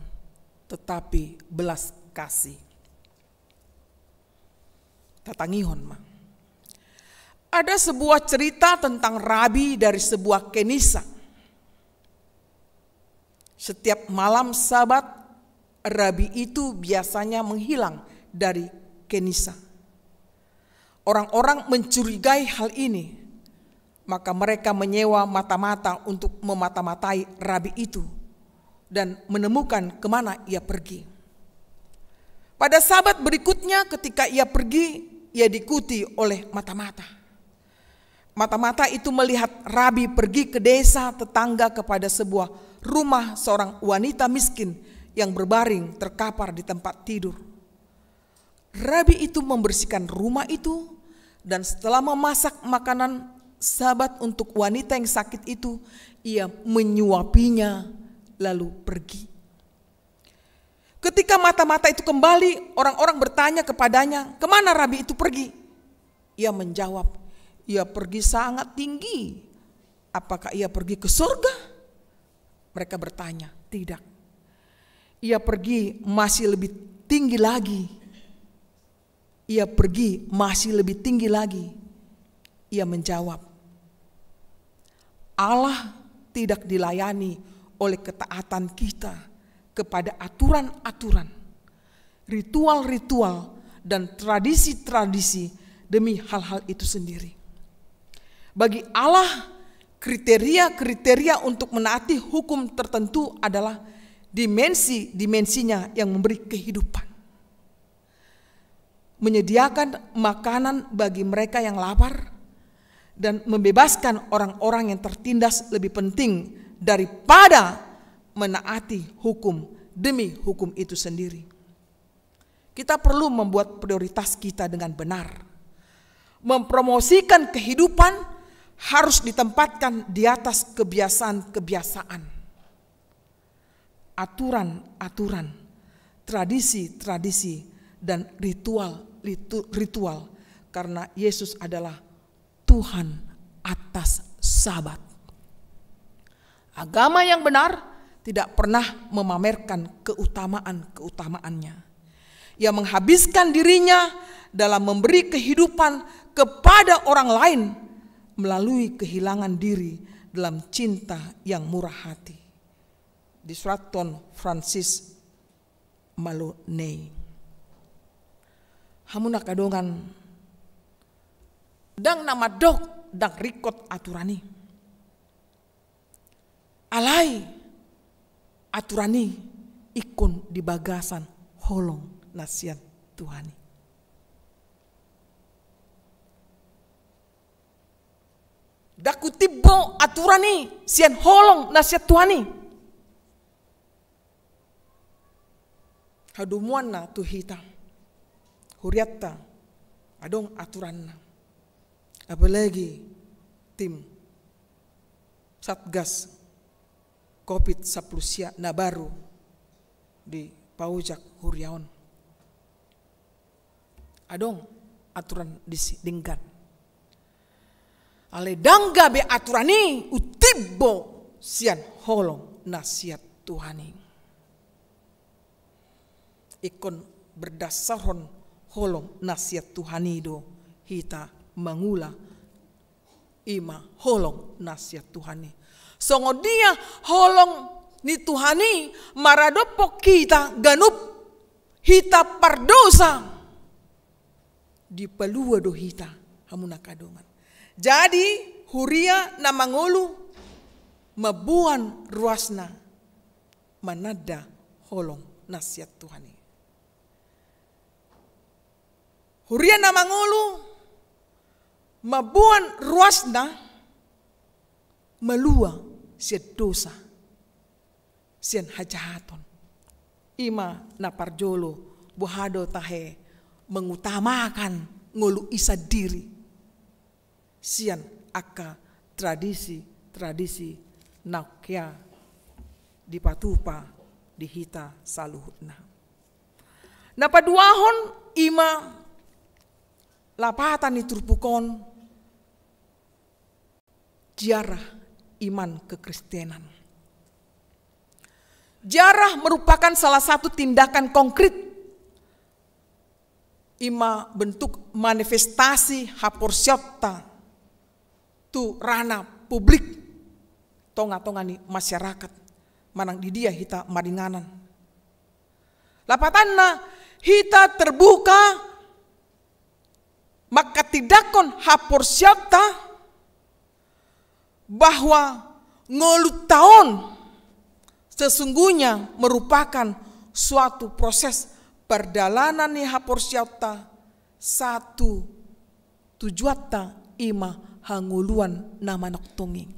tetapi belas kasih. Tatangihon ma. Ada sebuah cerita tentang rabi dari sebuah kenisa. Setiap malam Sabat, Rabi itu biasanya menghilang dari kenisa. Orang-orang mencurigai hal ini, maka mereka menyewa mata-mata untuk memata-matai rabi itu dan menemukan kemana ia pergi. Pada Sabat berikutnya, ketika ia pergi, ia diikuti oleh mata-mata. Mata-mata itu melihat rabi pergi ke desa tetangga kepada sebuah rumah seorang wanita miskin yang berbaring terkapar di tempat tidur. Rabi itu membersihkan rumah itu, dan setelah memasak makanan Sabat untuk wanita yang sakit itu, ia menyuapinya lalu pergi. Ketika mata-mata itu kembali, orang-orang bertanya kepadanya, "Kemana rabi itu pergi?" Ia menjawab, "Ia pergi sangat tinggi." "Apakah ia pergi ke surga?" mereka bertanya. "Tidak. Ia pergi masih lebih tinggi lagi." "Ia pergi masih lebih tinggi lagi." Ia menjawab, "Allah tidak dilayani oleh ketaatan kita kepada aturan-aturan, ritual-ritual, dan tradisi-tradisi demi hal-hal itu sendiri. Bagi Allah, kriteria-kriteria untuk menaati hukum tertentu adalah dimensi-dimensinya yang memberi kehidupan, menyediakan makanan bagi mereka yang lapar, dan membebaskan orang-orang yang tertindas lebih penting daripada menaati hukum demi hukum itu sendiri." Kita perlu membuat prioritas kita dengan benar. Mempromosikan kehidupan harus ditempatkan di atas kebiasaan-kebiasaan, aturan-aturan, tradisi-tradisi, dan ritual-ritual, karena Yesus adalah Tuhan atas Sabat. Agama yang benar tidak pernah memamerkan keutamaan-keutamaannya. Ia menghabiskan dirinya dalam memberi kehidupan kepada orang lain melalui kehilangan diri dalam cinta yang murah hati. Disurat Francis Maloney. Hamu na angka dongan, ndang na mandok ndang ringkot aturan i. Alai aturan i ingkon di bagasan holong na sian Tuhan i. Ndang hutimbo aturan i sian holong na sian Tuhan i. Hadomuanna tu hita, hurianta, adong aturanna. Apalagi tim Satgas covid sampulu sia na baru dipaojak huria on. Adong aturan disi denggan. Alai ndang gabe aturan i hutimbo sian holong na sian Tuhan i. Ingkon berdasarhon holong na sian Tuhan i do hita mangula, i ma holong na sian Tuhan i. Songon dia holong ni Tuhan i maradophon hita ganup hita pardosa, dipalua do hita, hamu na angka dongan. Jadi huria na mangolu mamboan ruasna mananda holong na sian Tuhan i. Huria na mangolu mamboan ruasna malua sian dosa, sian hajahaton. I ma na parjolo, boha do tahe mengutamakan ngolu i sandiri sian angka tradisi-tradisi na hea dipatupa di hita saluhutna. Na paduahon i ma lapatan ni turpuk on, ziarah iman kekristenan. Ziarah merupakan salah satu tindakan konkret, i ma bentuk manifestasi haporseaonta tu ranah publik, tonga-tonga ni masyarakat, manang di dia hita maringanan. Lapatanna, hita terbuka manghatindanghon haporseaonta bahwa ngolunta on sesungguhnya merupakan suatu proses pardalanan ni haporseaonta. Satu tujuanta i ma hangoluan na manongtong i.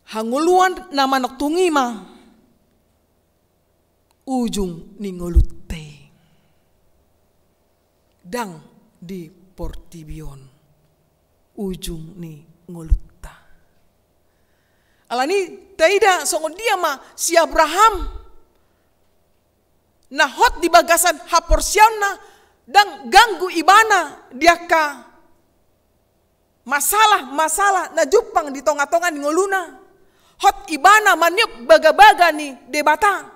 Hangoluan na manongtong i ma ujung ni ngolunta i. Ndang di portibi on ujung ni ngolunta. Alani i taida songon dia ma si Abraham na hot di bagasan haporseaonna, ndang ganggu ibana di angka masalah-masalah na jumpang di tonga-tonga ni ngoluna. Hot ibana maniop bagabaga ni Debata.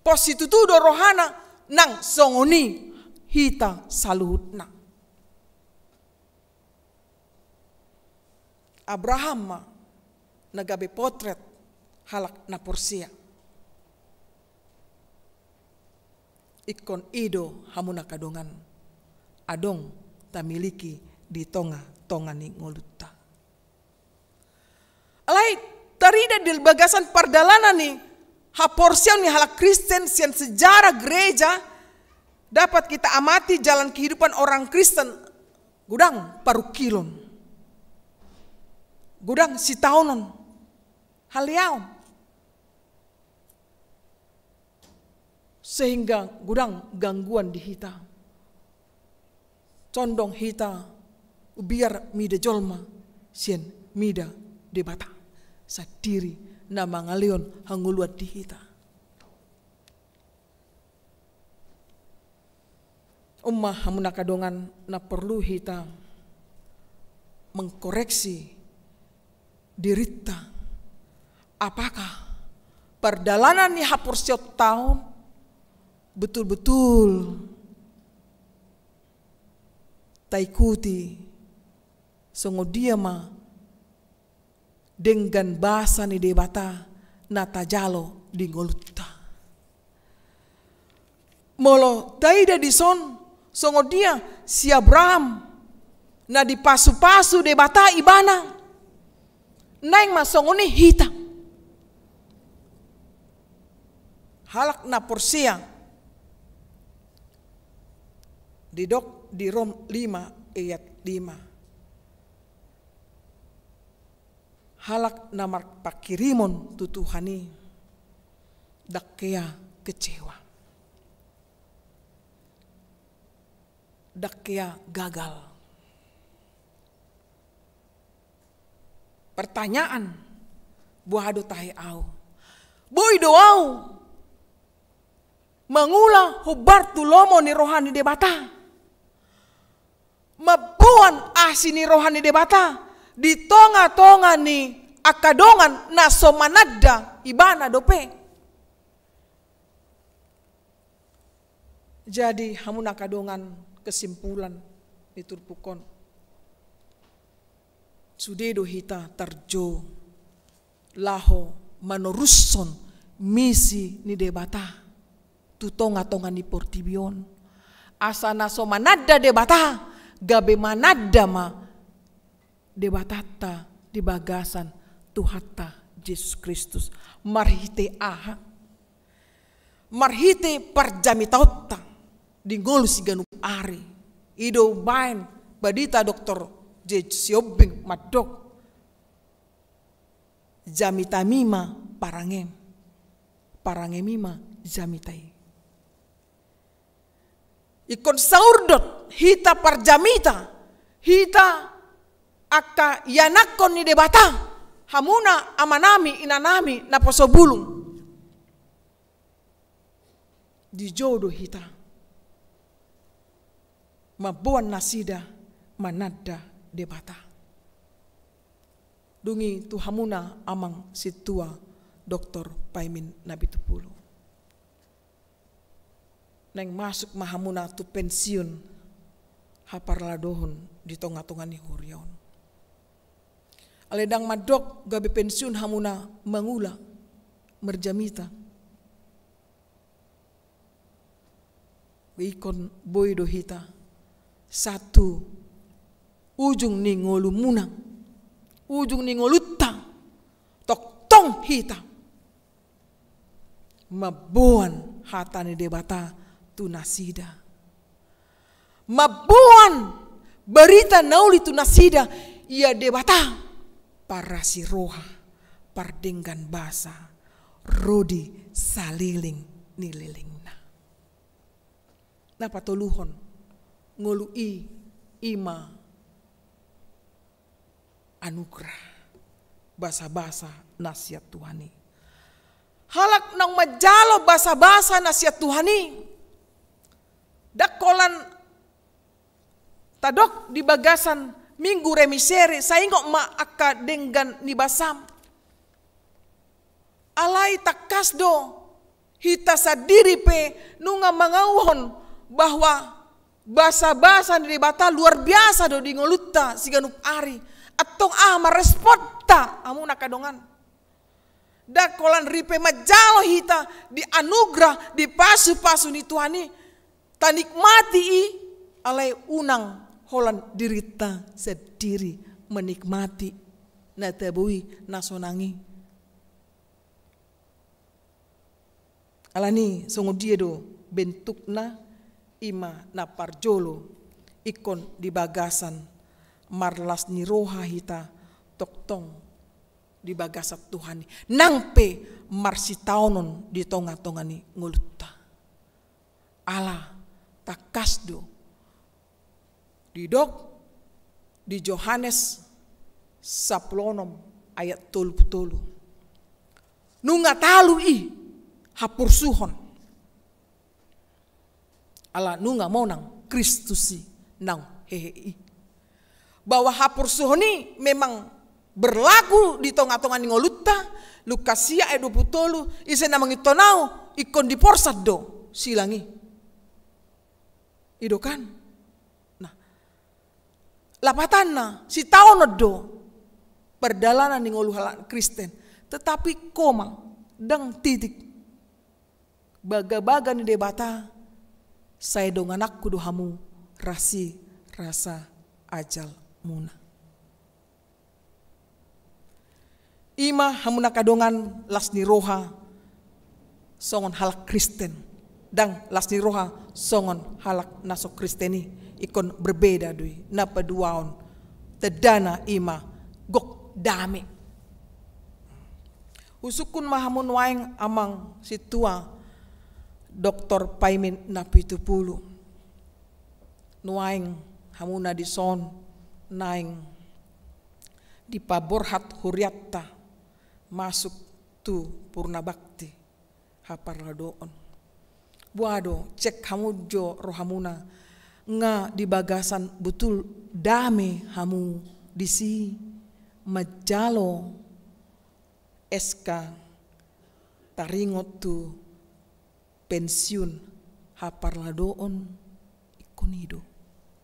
Pos situtu do rohana. Nang songon i hita saluhutna. Abraham ma na gabe potret halak na porsea. Ingkon i do hamu na angka dongan adong tamiliki di tonga-tonga ni ngolunta. Alai tarida di bagasan pardalanan ni haporseaon ni halak Kristen sian sejarah gereja, dapat kita amati jalan kehidupan orang Kristen godang parungkilon, godang sitaonon, haleaon. Sehingga godang gangguan di hita. Condong hita umbiar mida jolma sian mida Debata sandiri na mangalehon hangoluan di hita. On ma hamu na angka dongan na porlu hita mengkoreksi dirinta. Apakah pardalanan ni haporseaonta on betul-betul taikuti songon dia ma denggan basa ni Debata na tajalo di ngolunta? Molo taida dison songon dia si Abraham na dipasu-pasu Debata ibana, naeng ma songon i hita halak na porsea. Didok di Rom lima ayat lima, halak na marpanghirimon tu Tuhan i ndang hea kecewa, ndang hea gagal. Pertanyaan, boha do tahe au? Boi do au mangula hombar tu lomo ni roha ni Debata, mamboan asi ni roha ni Debata di tonga-tonga ni angka dongan na so mananda ibana dope? Jadi hamu na angka dongan, kesimpulan ni turpuk on, sude do hita tarjou laho manorushon misi ni Debata tu tonga-tonga ni portibi on. Asa na so mananda Debata gabe mananda ma Debatanta di bagasan Tuhanta Jesus Kristus. Marhite aha? Marhite parjamitaonta di ngolu siganup ari. I do umbahen pandita doktor J J Sihotang mandok, jamitami ma parangem, parangemi ma jamita i. Ingkon saurdot hita parjamita, hita angka ianakhon ni Debata, hamuna amanami inanami naposo bulung. Dijou do hita mamboan nasida mananda Debata. Dung i tu hamuna amang sintua doktor Paimin Napitupulu. Naeng masuk ma hamuna tu pensiun haparladohon di tonga-tonga ni huria on. Alai ndang mandok gabe pensiun hamuna mangula, marjamita. Ingkon boi do hita sahat tu ujung ni ngolumuna, ujung ni ngolunta, tongtong hita mamboan hata ni Debata tu nasida. Mamboan barita na uli tu nasida, ia Debata parasi roha, pardenggan basa, ro di saleleng ni lelengna. Na patoluhon, ngolu i, i ma anugerah, basa-basa na sian Tuhan i. Halak naung manjalo basa-basa na sian Tuhan i, ndang holan tadok di bagasan Minggu Remisere, sai ingot ma angka denggan ni basam. Alai tangkas do, hita sandiri pe nunga mangauhon bahwa basa-basa ni Debata luar biasa do di ngolunta siganup ari. Antong aha ma responta, hamu na angka dongan? Ndang holan ripe manjalo hita di anugerah, di pasu-pasu ni Tuhan i, tanikmati i, alai unang holan dirinta sandiri menikmati na tabo i, na sonang i. Alani songon dia do bentukna? I ma na parjolo, ingkon di bagasan marlas ni roha hita tongtong di bagasan Tuhan i, nang pe marsitaonon di tonga-tonga ni ngolunta. Ala tangkas do didok di Johannes sampulu onom ayat tolu pulu tolu, nunga talu i haporsuhon, ala nunga monang Kristus i naung hehe i. Bahwa haporsuhon i memang berlaku di tonga-tonga ni ngolunta. Lukas sia ayat dua pulu tolu, ise na manginton au, ingkon diporsan do silang i. I do kan? Nah, lapatanna, sitaonon do pardalanan ni ngolu halak Kristen. Tetapi koma, ndang titik. Bagabaga ni Debata, sai dongananku do hamu, ras i rasa ajalmuna. I ma hamu na angka dongan, las ni roha songon halak Kristen, ndang las ni roha songon halak na so Kristen i, ingkon berbeda do i. Na paduahon, tandana i ma gok dame. Husungkun ma hamu nuaeng amang sintua doktor Paimin Napitupulu. Nuaeng hamu na dison naeng dipaborhat hurianta masuk tu purna bakti haparladoon. Boha do, cek hamu jo rohamuna, nga di bagasan botul dame hamu disi manjalo S K taringot tu pensiun haparladoon? Ingkon i do,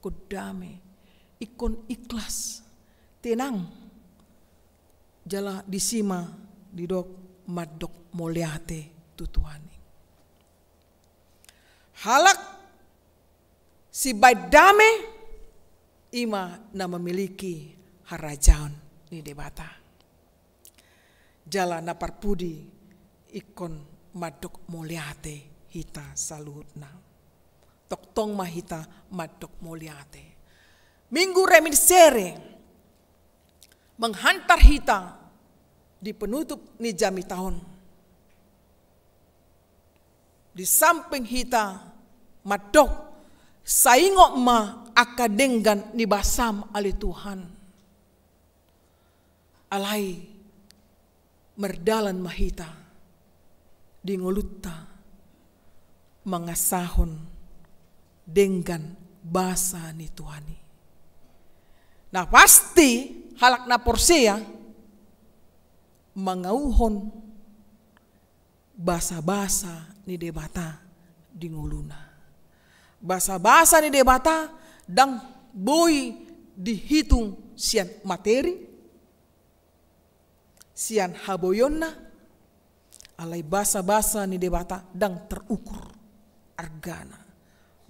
ingkon dame, ingkon ikhlas, tenang. Jala disi ma didok mandok mauliate tu Tuhan i. Halak sibaen dame, i ma na memiliki harajaon ni Debata. Jala na parpudi, ingkon mandok mauliate hita saluhutna. Tongtong ma hita mandok mauliate. Minggu Reminiscere menghantar hita di penutup ni jamita on. Di samping hita mandok, sai ingot ma angka denggan ni basam ale Tuhan, alai mardalan ma hita di ngolunta mangasahon denggan basa ni Tuhan i. Na pasti halak na porsea mangauhon basa-basa ni Debata di ngoluna. Basa-basa ni Debata ndang boi dihitung sian materi, sian haboionna, alai basa-basa ni Debata ndang terukur argana.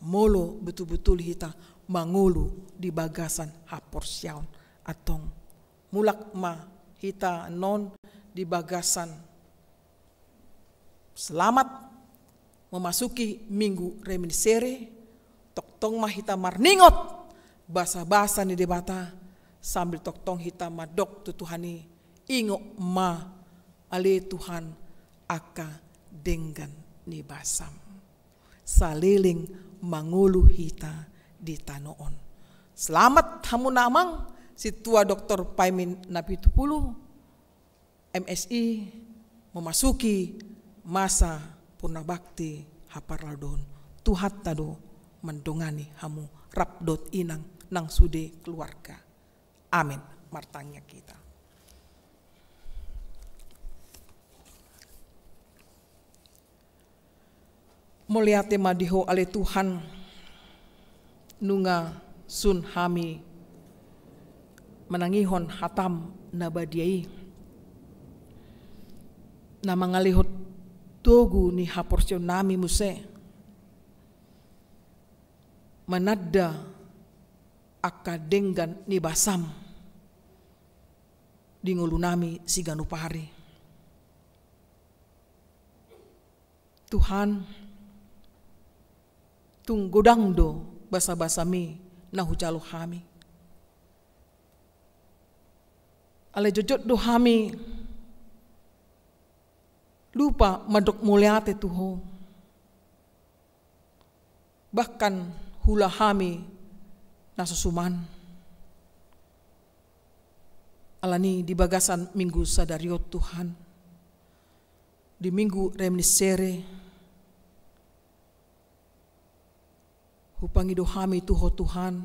Molo betul-betul hita mangolu di bagasan haporseaon, antong mulak ma hita annon di bagasan selamat memasuki Minggu Reminiscere, tongtong ma hita marningot basa-basa ni Debata, sambil tongtong hita mandok tu Tuhan i, ingot ma ale Tuhan angka denggan ni basam. Saleleng mangolu hita di tano on. Selamat hamu na amang, sintua Doktor Paimin Napitupulu, M Si, memasuki masa purnabakti haparaldoon. Tuhanta do mandongani hamu rap dohot inang nang sude keluarga. Amin. Martangiang hita. Mauliate ma di Ho ale Tuhan, nunga sun hami manangihon hataM na badia i, na mangalehon togu ni haporseaonnami muse, mananda angka denggan ni basaM di ngolunami siganup ari. Tuhan, tung godang do basa-basaMi na hujalo hami. Alai jotjot do hami lupa mandok mauliate tu Ho. Bahkan huula hami na so suman. Alani di bagasan Minggu sadari on Tuhan, di Minggu Reminiscere, hupangido hami tu Ho Tuhan,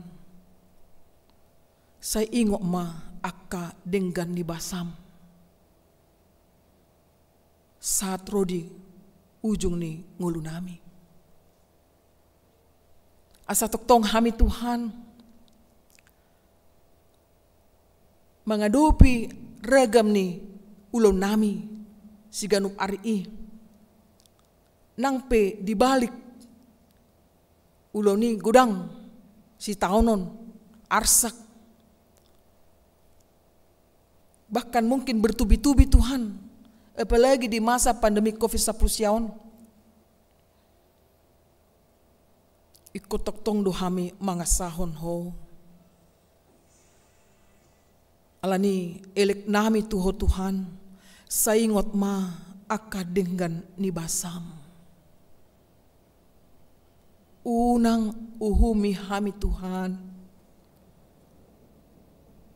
sai ingot ma angka denggan ni basaM saat ro di ujung ni ngolunami. Asa tongtong hami Tuhan mangadopi ragam ni ulaonnami siganup ari i. Nang pe di balik ulaon i godang sitaonon, arsak, bahkan mungkin bertubi-tubi Tuhan, apalagi di masa pandemi covid sampulu sia on. Ingkon tongtong do hami mangasahon Ho. Alani elek nami tu Ho Tuhan, sai ingot ma angka denggan ni basaM. Unang uhumi hami Tuhan.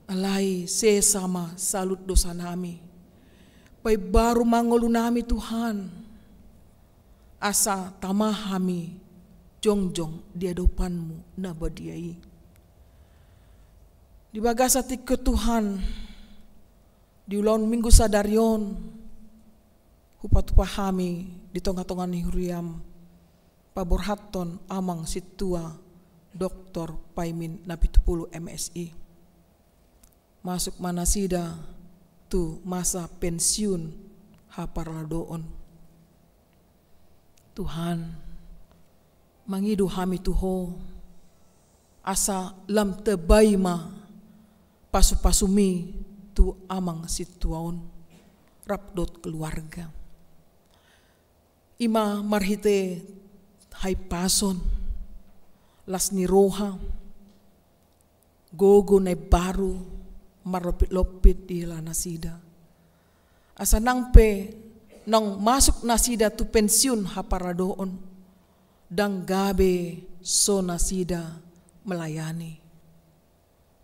Alai sesa ma saluhut dosanami. Paimbaru ma ngolunami Tuhan. Asa tama hami jongjong di adopanMu na badia i. Di bagasan tingki on Tuhan, di ulaon Minggu sadari on, hupatupa hami di tonga-tonga ni huriaM paborhathon Amang Sintua Doktor Paimin Napitupulu M Si. Masuk ma nasida tu masa pensiun haparaldoon. Tuhan, mangido hami tu Ho, asa lam tabai ma pasu-pasuMi tu Amang Sintua on rap dohot keluarga. I ma marhite hahipason, las ni roha, gogo na imbaru marlompit-lompit dihela nasida. Asa nang pe naung masuk nasida tu pensiun haparaldoon, ndang gabe so nasida melayani.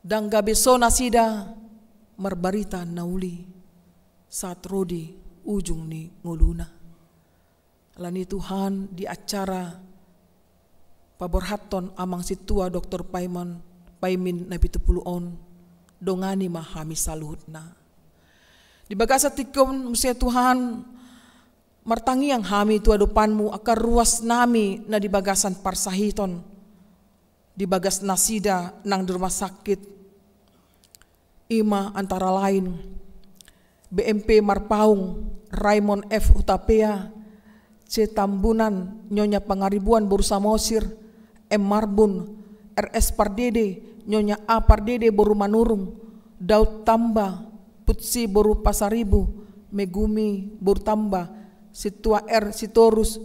Ndang gabe so nasida marbarita na uli saat ro di ujung ni ngoluna. Alani Tuhan, di acara paborhathon Amang Sintua Doktor Paiman, Paimin Napitupulu on, dongani ma hami saluhutna. Di bagasan tingki on muse Tuhan, martangiang hami tu adopanMu angka ruasnami na di bagasan parsahiton, di bagas nasida nang di rumah sakit. I ma antara lain B M P Marpaung, Raymond F Hutapea, C Tambunan, Nyonya Pangaribuan boru Samosir, M Marbun, R S Pardede, Nyonya A Pardede boru Manurung, Daud Tamba, Putsi boru Pasaribu, Megumi boru Tamba, Sintua R Sitorus,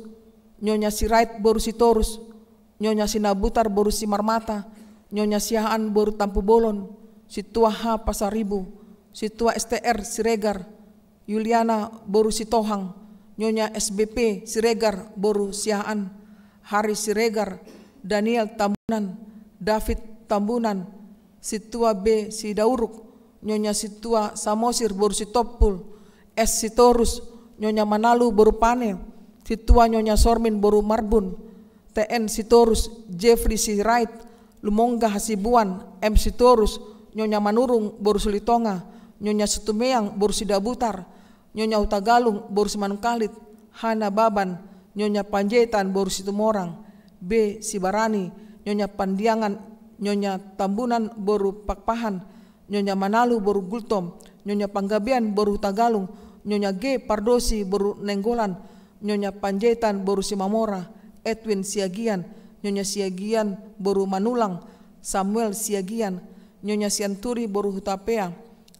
Nyonya Sirait boru Sitorus, Nyonya Sinabutar boru Simarmata, Nyonya Siahaan boru Tampubolon, Sintua H Pasaribu, Sintua S T R Siregar, Yuliana boru Sitohang, Nyonya S B P Siregar boru Siahaan, Hari Siregar, Daniel Tambunan, David Tambunan, Sintua B Sidauruk, Nyonya Sintua Samosir boru Sitompul, S Sitorus, Nyonya Manalu boru Pane, Sintua Nyonya Sormin boru Marbun, T N Sitorus, Jeffrey Sirait, Lumongga Hasibuan, M Sitorus, Nyonya Manurung boru Silitonga, Nyonya Situmeang boru Sidabutar, Nyonya Hutagalung boru Simanungkalit, Hana Baban, Nyonya Panjaitan boru Situmorang, B Sibarani, Nyonya Pandiangan, Nyonya Tambunan boru Pakpahan, Nyonya Manalu boru Gultom, Nyonya Panggabean boru Hutagalung, Nyonya G Pardosi boru Nainggolan, Nyonya Panjaitan boru Simamora, Edwin Siagian, Nyonya Siagian boru Manulang, Samuel Siagian, Nyonya Sianturi boru Hutapea,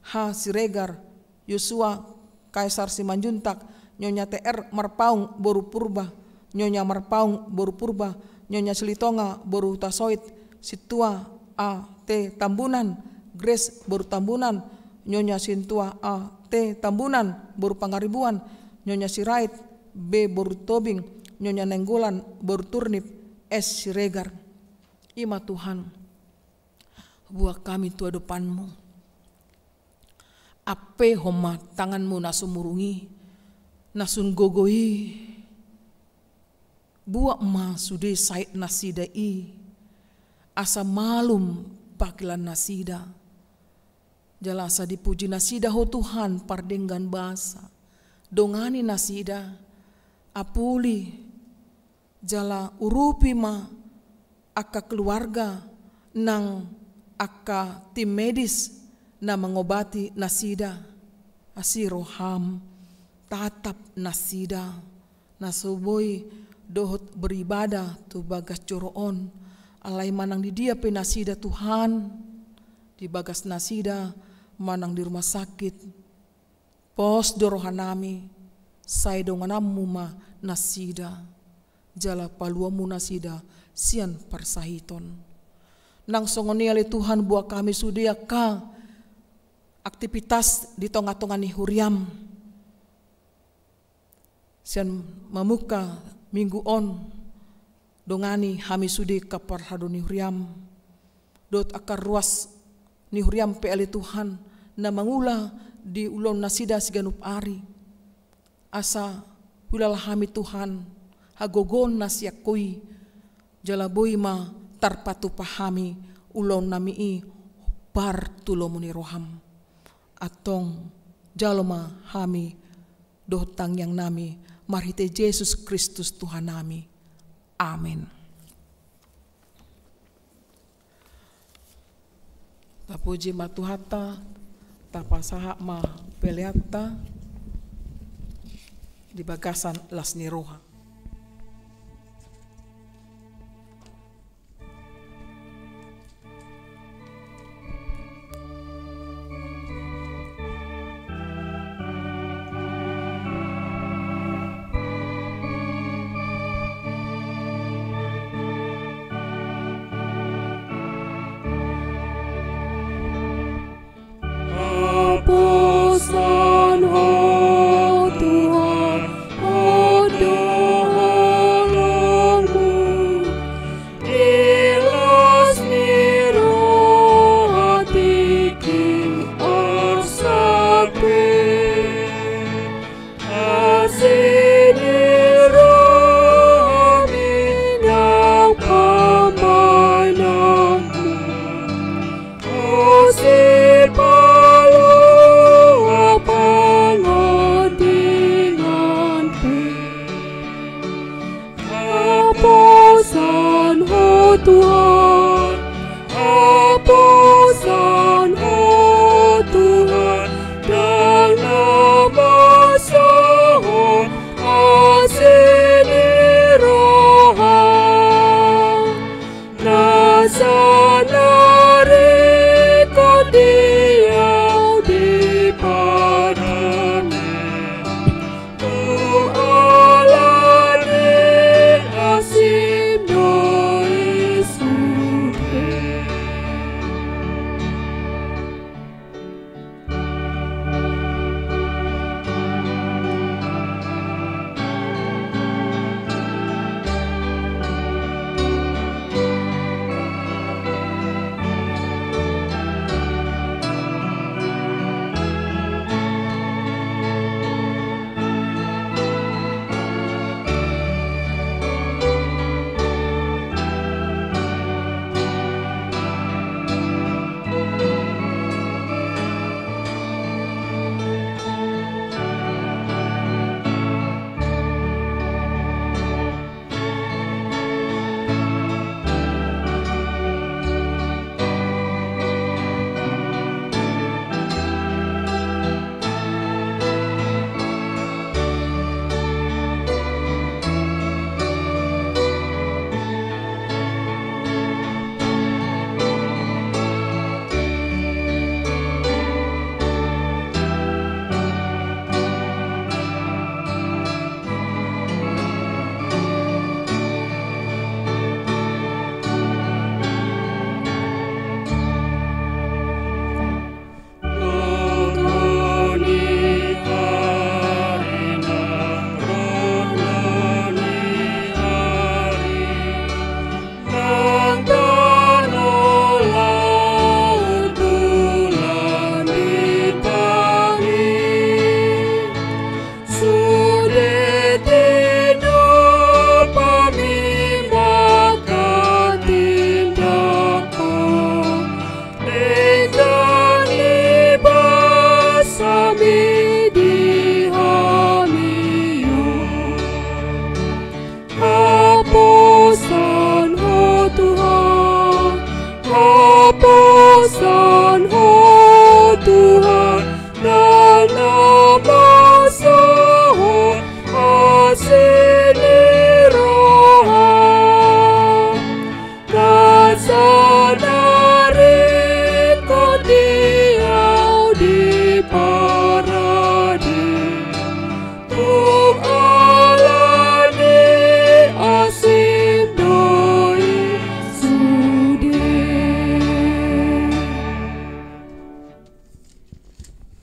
H Siregar, Yosua Kaisar Simanjuntak, Nyonya T R Marpaung boru Purba, Nyonya Marpaung boru Purba, Nyonya Silitonga boru Hutasoit, Sintua A T Tambunan, Grace boru Tambunan, Nyonya Sintua A T Tambunan boru Pangaribuan, Nyonya Sirait B boru Tobing, Nyonya Nainggolan boru Turnip, S Siregar. I ma Tuhan, buat hami tu adopanmu. Ampehon ma tanganmu na sumurung i, na sun gogo i, buat ma sude sait nasida i, asa malum pakilan nasida. Jala asa dipuji nasida ho Tuhan pardenggan basa, dongani nasida, apuli, jala urupi ma angka keluarga nang angka tim medis na mangobati nasida. Asi roham tatap nasida na so boi dohot beribadah tu bagas joro on. Alai manang di dia pe nasida Tuhan, di bagas nasida manang di rumah sakit, pos do rohanami, sai dongananmu ma nasida, jala paluaonmu nasida sian parsahiton. Nang songon i ale Tuhan, buat hami sude angka aktivitas di tonga-tonga ni huriam. Sian mamungka minggu on, dongani hami sude angka parhalado ni huriam dohot angka ruas ni huriam pe ale Tuhan, na mangula di ulaon nasida siganup ari. Asa huilala hami Tuhan hagogoon na sian Ho i, jala boi ma tarpatupa hami ulaonnami i hombar tu lomo ni roham. Antong jalo ma hami dohot tangiangnami marhite Jesus Kristus Tuhannami. Amen. Tapuji ma Tuhanta, tapasahat ma peleanta di bagasan las ni roha.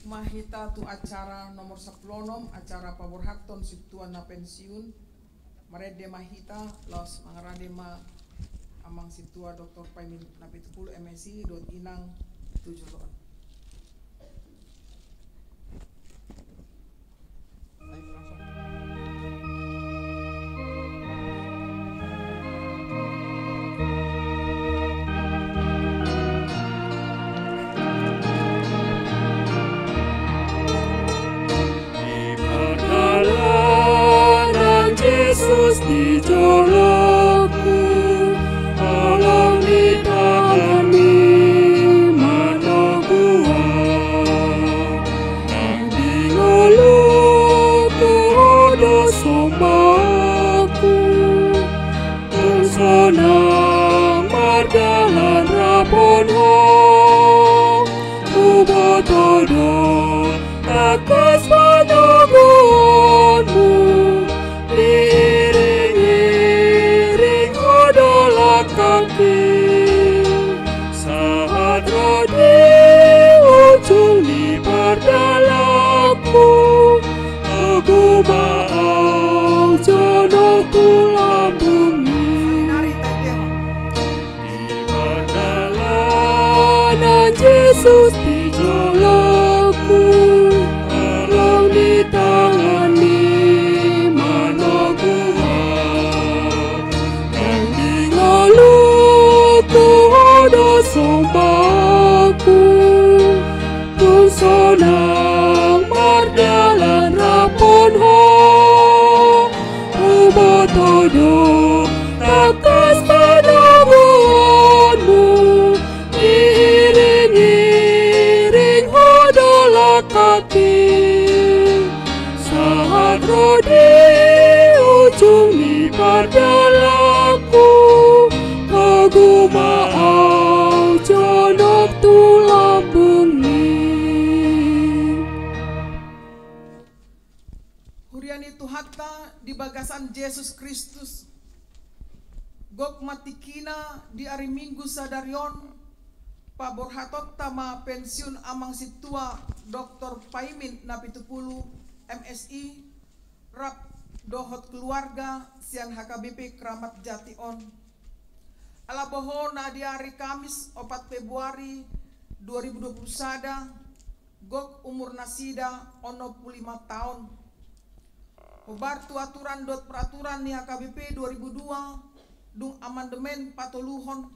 Ma hita tu acara nomor sampulu onom, acara paborhathon sintua na pensiun. Marende ma hita, laos mangarade ma Amang Sintua Doktor Paimin Napitupulu, M Si, dohot Inang tu jolo on. Di pardalanan Jesus di jolongku, holong ni tanganMi manogu ahu. Nang di ngolungku do sombaonku, tung sonang mardalan rap dohot Ho, huboto do tangkas panoguonMu, diiring-iring Ho do langkangki. Sahat ro di ujung ni pardalananku, togu ma ahu jonok tu lambungMi. Di pardalanan Jesus di jolongku, holong ni tanganMi manogu ahu. Nang di ngolungku do sombaonku, tung sonang mardalan rap dohot Ho, huboto do tangkas panoguonMu, diiring-iring Ho do langkangki. Sahat ro di ujung ni pardalananku, togu ma ahu jonok tu lambungMi. Huria ni Tuhanta di bagasan Jesus Kristus, gok ma tingkina di ari Minggu sadari on, paborhatonta ma pensiun Amang Sintua Doktor Paimin Napitupulu, M Si, rap dohot keluarga sian H K B P Kramat Jati on. Ala bohoona di ari Kamis opat Februari dua ribu dua puluh sada, gok umur nasida onom pulu lima taon. Hombar tu aturan dohot peraturan ni H K B P dua ribu dua, dung amandemen patoluhon,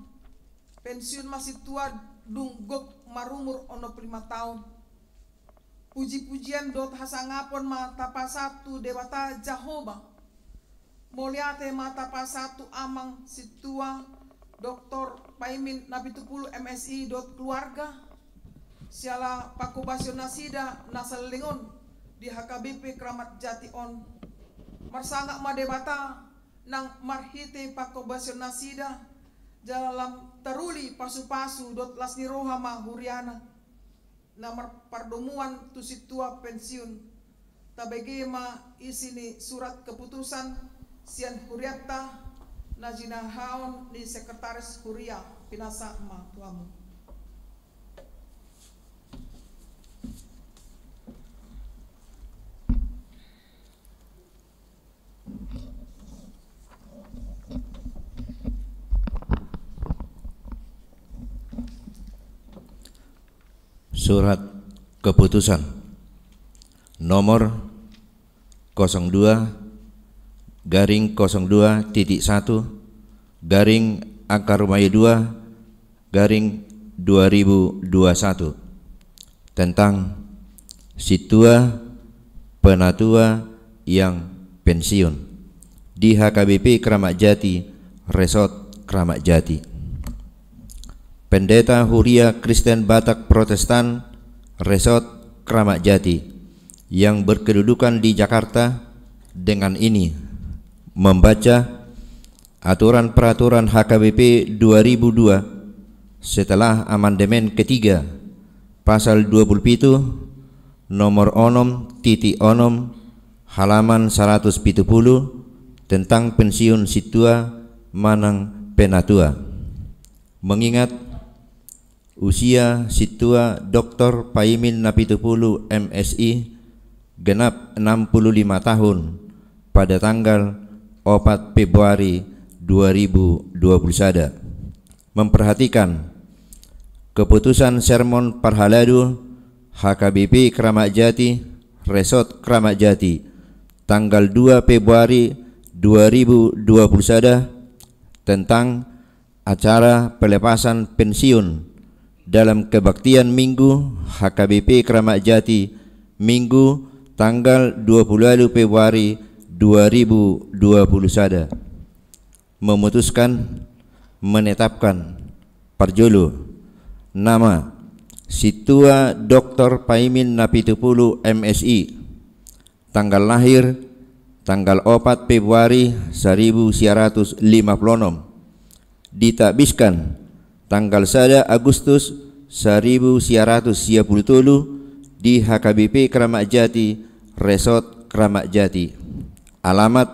pensiun ma sintua dung gok marumur onom pulu lima taon. Puji-pujian dohot hasangapon ma tapasahat tu Debata Jahowa. Mauliate ma tapasahat tu Amang Sintua Doktor Paimin Napitupulu, M Si, dohot keluarga, siala panghobasion nasida na saleleng on di H K B P Kramat Jati on. Marsangap ma Debata nang marhite panghobasion nasida, jala lam taruli pasu-pasu dohot las ni roha ma huriana na marpardomuan tu sintua pensiun. Tabege ma isi ni surat keputusan sian hurianta na jinahaon ni sekretaris huria. Pinasahat ma tu hamu. Surat keputusan nomor kosong dua garing kosong dua titik satu garing angka Rumaya dua garing dua ribu dua satu, tentang sintua penatua yang pensiun di H K B P Kramat Jati, Resort Kramat Jati. Pendeta Huria Kristen Batak Protestan, Resort Kramat Jati, yang berkedudukan di Jakarta, dengan ini membaca aturan peraturan H K B P dua ribu dua setelah amandemen ketiga, pasal dua puluh pitu, nomor onom titik onom, halaman saratus pitu pulu, tentang pensiun sintua manang penatua. Mengingat Usia sintua Doktor Paimin Napitupulu, M Si, genap enam puluh lima tahun pada tanggal opat Februari dua ribu dua puluh sada. Memperhatikan keputusan sermon parhalado H K B P Kramat Jati, Resort Kramat Jati, tanggal dua Februari dua ribu dua puluh sada, tentang acara pelepasan pensiun dalam kebaktian Minggu H K B P Kramat Jati, Minggu tanggal dua puluh walu Februari dua ribu dua puluh sada. Memutuskan, menetapkan, parjolo, nama: Sintua Doktor Paimin Napitupulu, M Si. Tanggal lahir: tanggal opat Februari saribu sia ratus lima pulu onom. Ditakbiskan tanggal sada Agustus saribu sia ratus sia pulu tolu di H K B P Kramat Jati, Resort Kramat Jati. Alamat: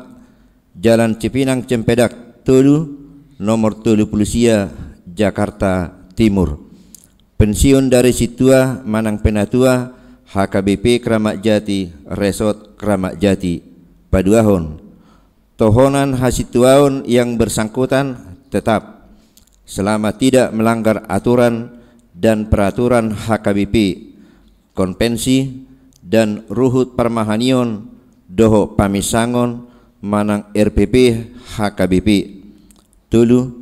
Jalan Cipinang Cempedak tolu, nomor tolu pulu sia, Jakarta Timur. Pensiun dari sintua manang penatua H K B P Kramat Jati, Resort Kramat Jati. Paduahon, tohonan hasintuaon yang bersangkutan tetap, selama tidak melanggar aturan dan peraturan H K B P, konvensi dan ruhut parmahanion dohot paminsangon manang R P P H K B P. Tolu,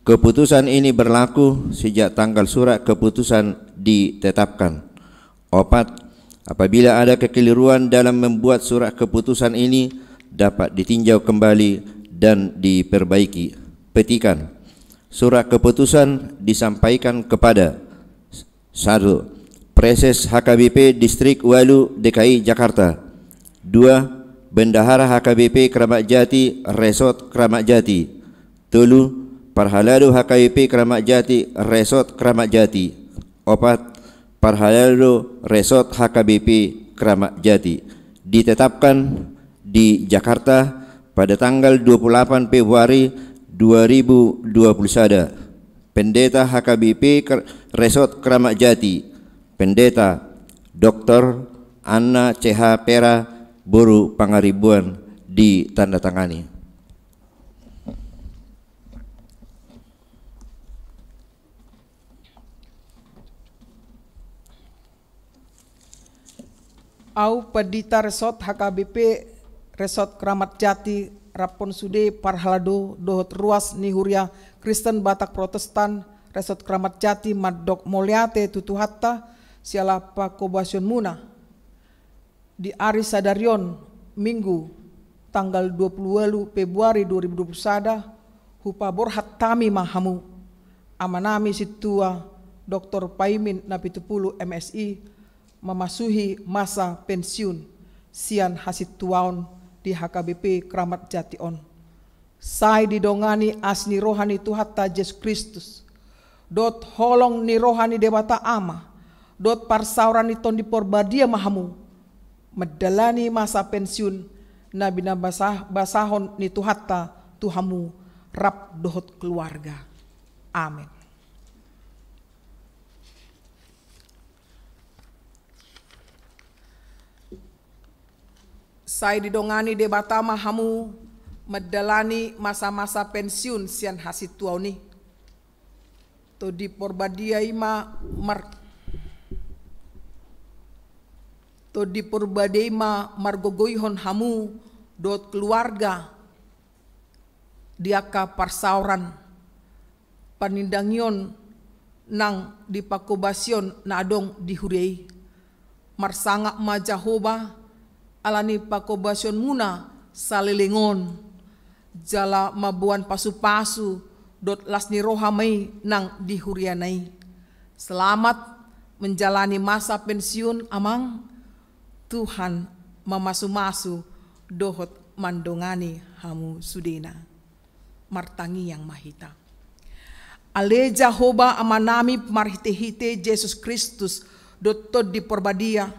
keputusan ini berlaku sejak tanggal surat keputusan ditetapkan. Opat, apabila ada kekeliruan dalam membuat surat keputusan ini, dapat ditinjau kembali dan diperbaiki. Petikan: surat keputusan disampaikan kepada: satu, Praeses H K B P Distrik walu D K I Jakarta. Dua, Bendahara H K B P Kramat Jati, Resort Kramat Jati. Tolu, Parhalado H K B P Kramat Jati, Resort Kramat Jati. Opat, Parhalado Resort H K B P Kramat Jati. Ditetapkan di Jakarta pada tanggal dua puluh delapan Februari dua ribu dua puluh sada. Pendeta H K B P Ker-, Resort Kramat Jati, Pendeta Doktor Anna C H Pera, boru Pangaribuan, ditandatangani. Au Pandita Resort H K B P Resort Kramat Jati, raphon sude parhalado dohot ruas ni Huria Kristen Batak Protestan Resort Kramat Jati, mandok mauliate tu Tuhanta siala pangkobasionmuna. Di ari sadari on, Minggu, tanggal dua puluh walu Februari dua ribu dua puluh sada, hupaborhat hami ma hamu, amanami sintua Doktor Paimin Napitupulu, M Si, mamasuhi masa pensiun sian hasintuaon di H K B P Kramat Jati on. Sai didongani asi ni roha ni Tuhanta Jesus Kristus, dohot holong ni roha ni Debata Ama, dohot parsaoran ni Tondi Porbadia ma hamu, mandalani masa pensiun na binabasa-, basahon ni Tuhanta tu hamu rap dohot keluarga. Amen. Sai didongani Debata ma hamu mandalani masa-masa pensiun sian hasintuaon i. Tondi Porbadia i ma mar-, Tondi Porbadia i ma margogoihon hamu dohot keluarga di angka parsaoran panindangion nang di pangkobasion na adong di huria i. Marsangap ma Jahowa ala ni pangkobasionmuna saleleng on, jala mamboan pasu-pasu dohot las ni roha ma i nang di huriana i. Selamat menjalani masa pensiun, Amang. Tuhan mamasu-masu dohot mandongani hamu sudena. Martangiang ma hita. Ale Jahowa Amanami, marhite-hite Jesus Kristus dohot Tondi Porbadia,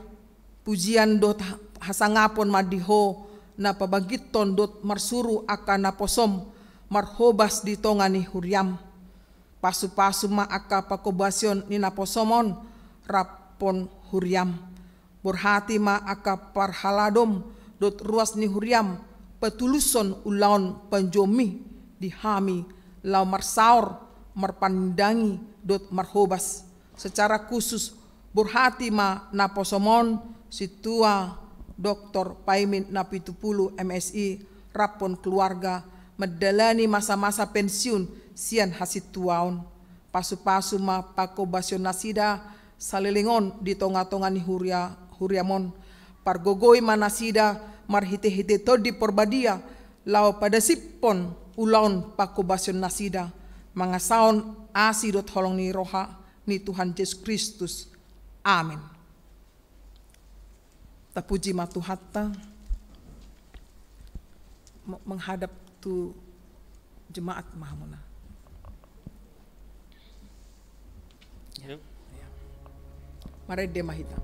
pujian dohot ha-, hasangapon ma di Ho, na pabangkithon dohot marsuru angka naposom marhobas di tonga ni huriam. Pasupasu ma angka panghobasion ni naposomon rap dohot huriam. Borhati ma angka parhaladom dohot ruas ni huriam, patulushon ulaon panjouonmi di hami, laho marsaor, marpanindangi dohot marhobas. Secara khusus, borhati ma naposomon Sintua Doktor Paimin Napitupulu, M Si, rap dohot keluarga, mandalani masa-masa pensiun sian hasintuaon. Pasupasu ma panghobasion nasida saleleng on di tonga-tonga ni huria, huriam on. Pargogoi ma nasida marhite-hite Tondi Porbadia, laho padasiphon ulaon panghobasion nasida, mangasahon asi dohot holong ni roha ni Tuhan Jesus Kristus. Amen. Tapuji ma Tuhanta. Me-, menghadap tu jemaat ma hamuna. Marende ma hita.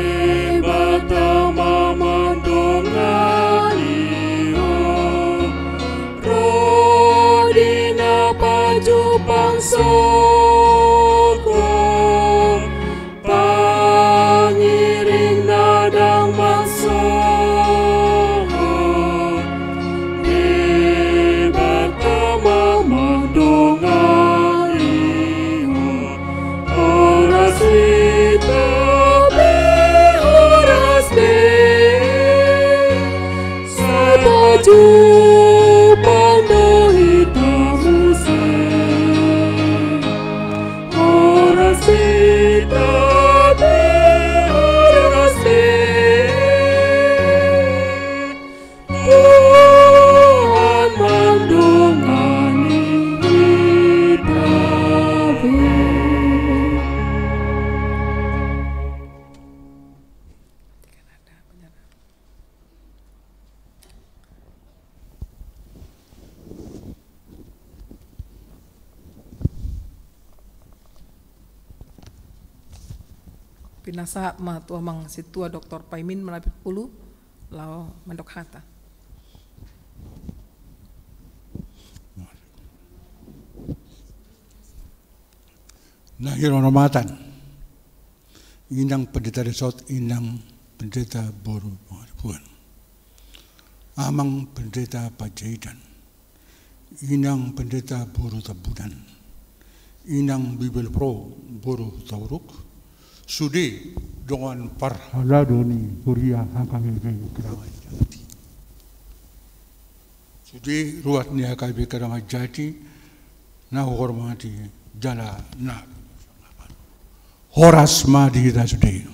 Debata ma mandongani ho, ro di na pajumpang sogot, pangiring na dang mansohot. Debata ma mandongani ho. Horas hita be, horas be. Sapajumpang do hita muse. Horas hita be, horas be. Tuhan mandongani hita be. Pinasahat ma tu amang Sintua Doktor Paimin Napitupulu laho mandok hata. Na hiroromatan, Inang Pendeta Desot, Inang Pendeta boru Pangaribuan, Amang Pendeta Panjaitan, Inang Pendeta boru Tambunan, Inang Bibelvrouw boru Hutauruk, sude dongan parhalado ni huria H K B P Kramat Jati. Sude ruas ni H K B P Kramat Jati na huhormati jala na horas ma di hita sude.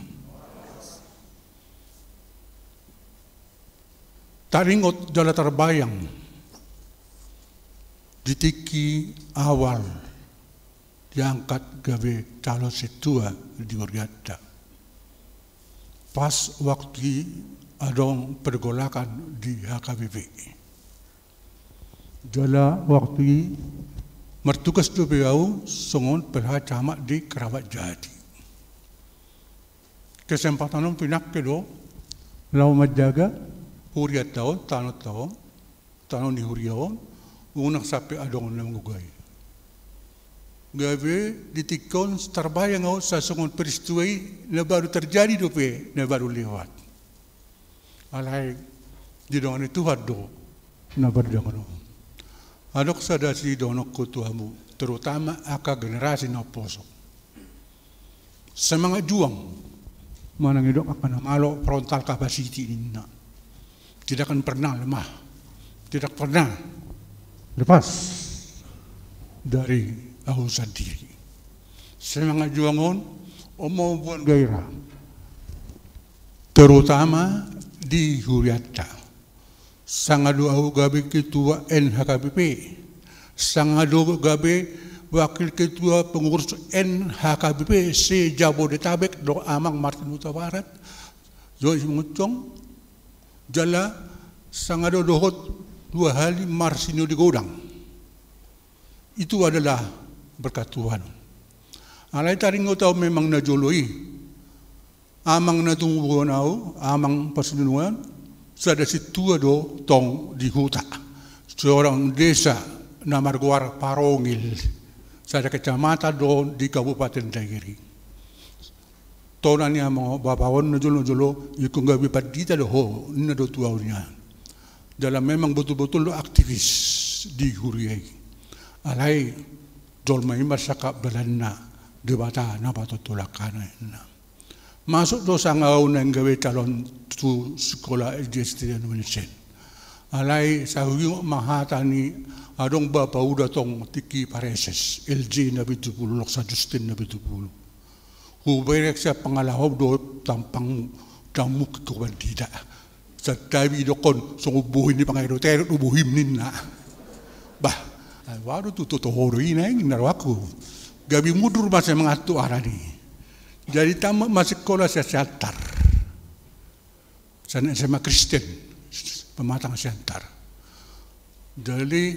Taringot jala tarbayang di tingki awal diangkat gabe calon sintua di hurianta. Pas waktu i adong pergolakan di H K B P. Jala waktu i martugas dope au songon P L H Camat di Kramat Jati. Kesempatan on pinangke do laho manjaga hurianta on, tanonta on, tano ni huria on, unang sampe adong na mangugai. Gabe di tingki on tarbayang au sai songon peristiwa i na baru terjadi dope, na baru lewat. Alai didongani Tuhan do na pardonganon. Adong sada sidohononku tu hamu, terutama angka generasi na umposo. Semangat juang. Manang didok angka na malo, frontal capacity ninna. Tidak akan pernah lemah. Tidak pernah lepas dari au sandiri. Semangat juang on, on ma mamboan gairah. Terutama di hurianta. Sanga do au gabe ketua N H K B P. Sanga do gabe wakil ketua pengurus N H K B P se-Jabodetabek dohot Amang Martin Hutabarat, Joy Simangunsong, jala sanga do dohot dua hali marsinode godang. Itu adalah berkat Tuhan. Alai taringot au memang na jolo i. Amang na tumumuhon au, amang parsinuan, sada sintua do tong di huta. Seorang desa na margoar Parongil, sada kecamatan do di Kabupaten Dairi. Tona ni amang bapa on na jolo-jolo, ingkon gabe pandita do ho, ninna do tu au nian. Jala memang botul-botul do aktivis di huria i. Alai jolma i marsangkap dalanna, Debata na patoltolanna, ninna. Masuk do sanga au naeng gabe calon tu sikola S D S T N Wilson. Alai sai huingot ma hata ni adong bapa uda tong tingki pareses, L J na pitu pulu, Loksan Justin na pitu pulu. Hubereng sian pangalaho do tampang, dang mungkin ho pandita. Santabi dokkon songon bohi ni pangerot-erot do bohim, ninna. Bah, ai waduh, tu toto ho do i naeng, ninna rohangku. Gabe mundur ma semangat tu alani. Jadi tamat ma sikola Siantar. Sian S M A Kristen Pematang Siantar. Jadi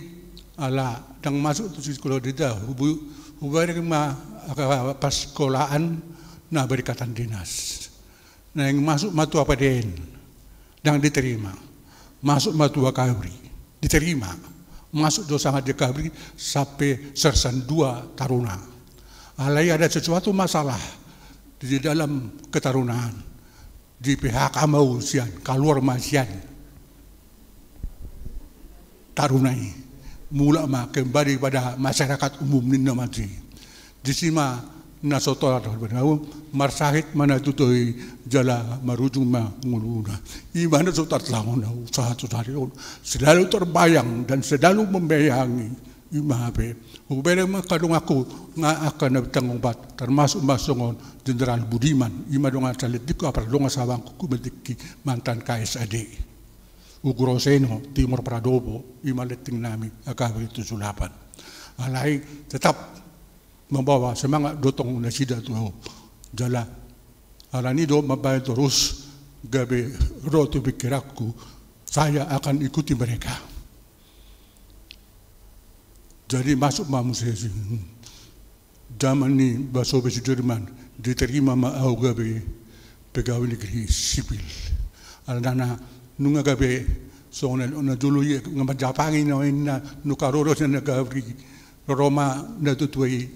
ala dang masuk tu sikola pandita, hubu-, hubereng ma angka parsikolaan na berikatan dinas. Naeng masuk ma tu A P D N, dang diterima. Masuk ma tu Akabri, diterima. Masuk do sanga di Akabri sampe sersan dua taruna. Alai ada sesuatu masalah di dalam ketarunaan. Di P H K ma au sian, kaluar ma sian taruna i. Mulak ma kembali pada masyarakat umum, ninna ma tu i. Disi ma na so tarlumobi au, marsahit ma na tutu i jala marujung ma ngoluna. I ma na so tarlumobi au, sahat tu sadari on. Selalu terbayang dan selalu membayangi. I ma hape. Hubereng ma angka donganku, nga angka na bintang opat, termasuk ma songon Jenderal Budiman, i ma dongan saletingku, apala dongan sabangku, tingki mantan K S A D. Ugroseno, Timor Pradopo, i ma lenting nami, Akabri tujuh lapan. Alai tetap membawa semangat do tong nasida tu au. Jala alani do mambahen torus gabe ro tu pikiranku, saya akan ikuti mereka. Jadi masuk ma muse si, zaman ni Basobia Sudirman, diterima ma au gabe pegawai negeri sipil. Alana nunga gabe songon na jolo i, nga manjapangi na, ninna, nunga ro do sian Akabri, ro ma na tutu i,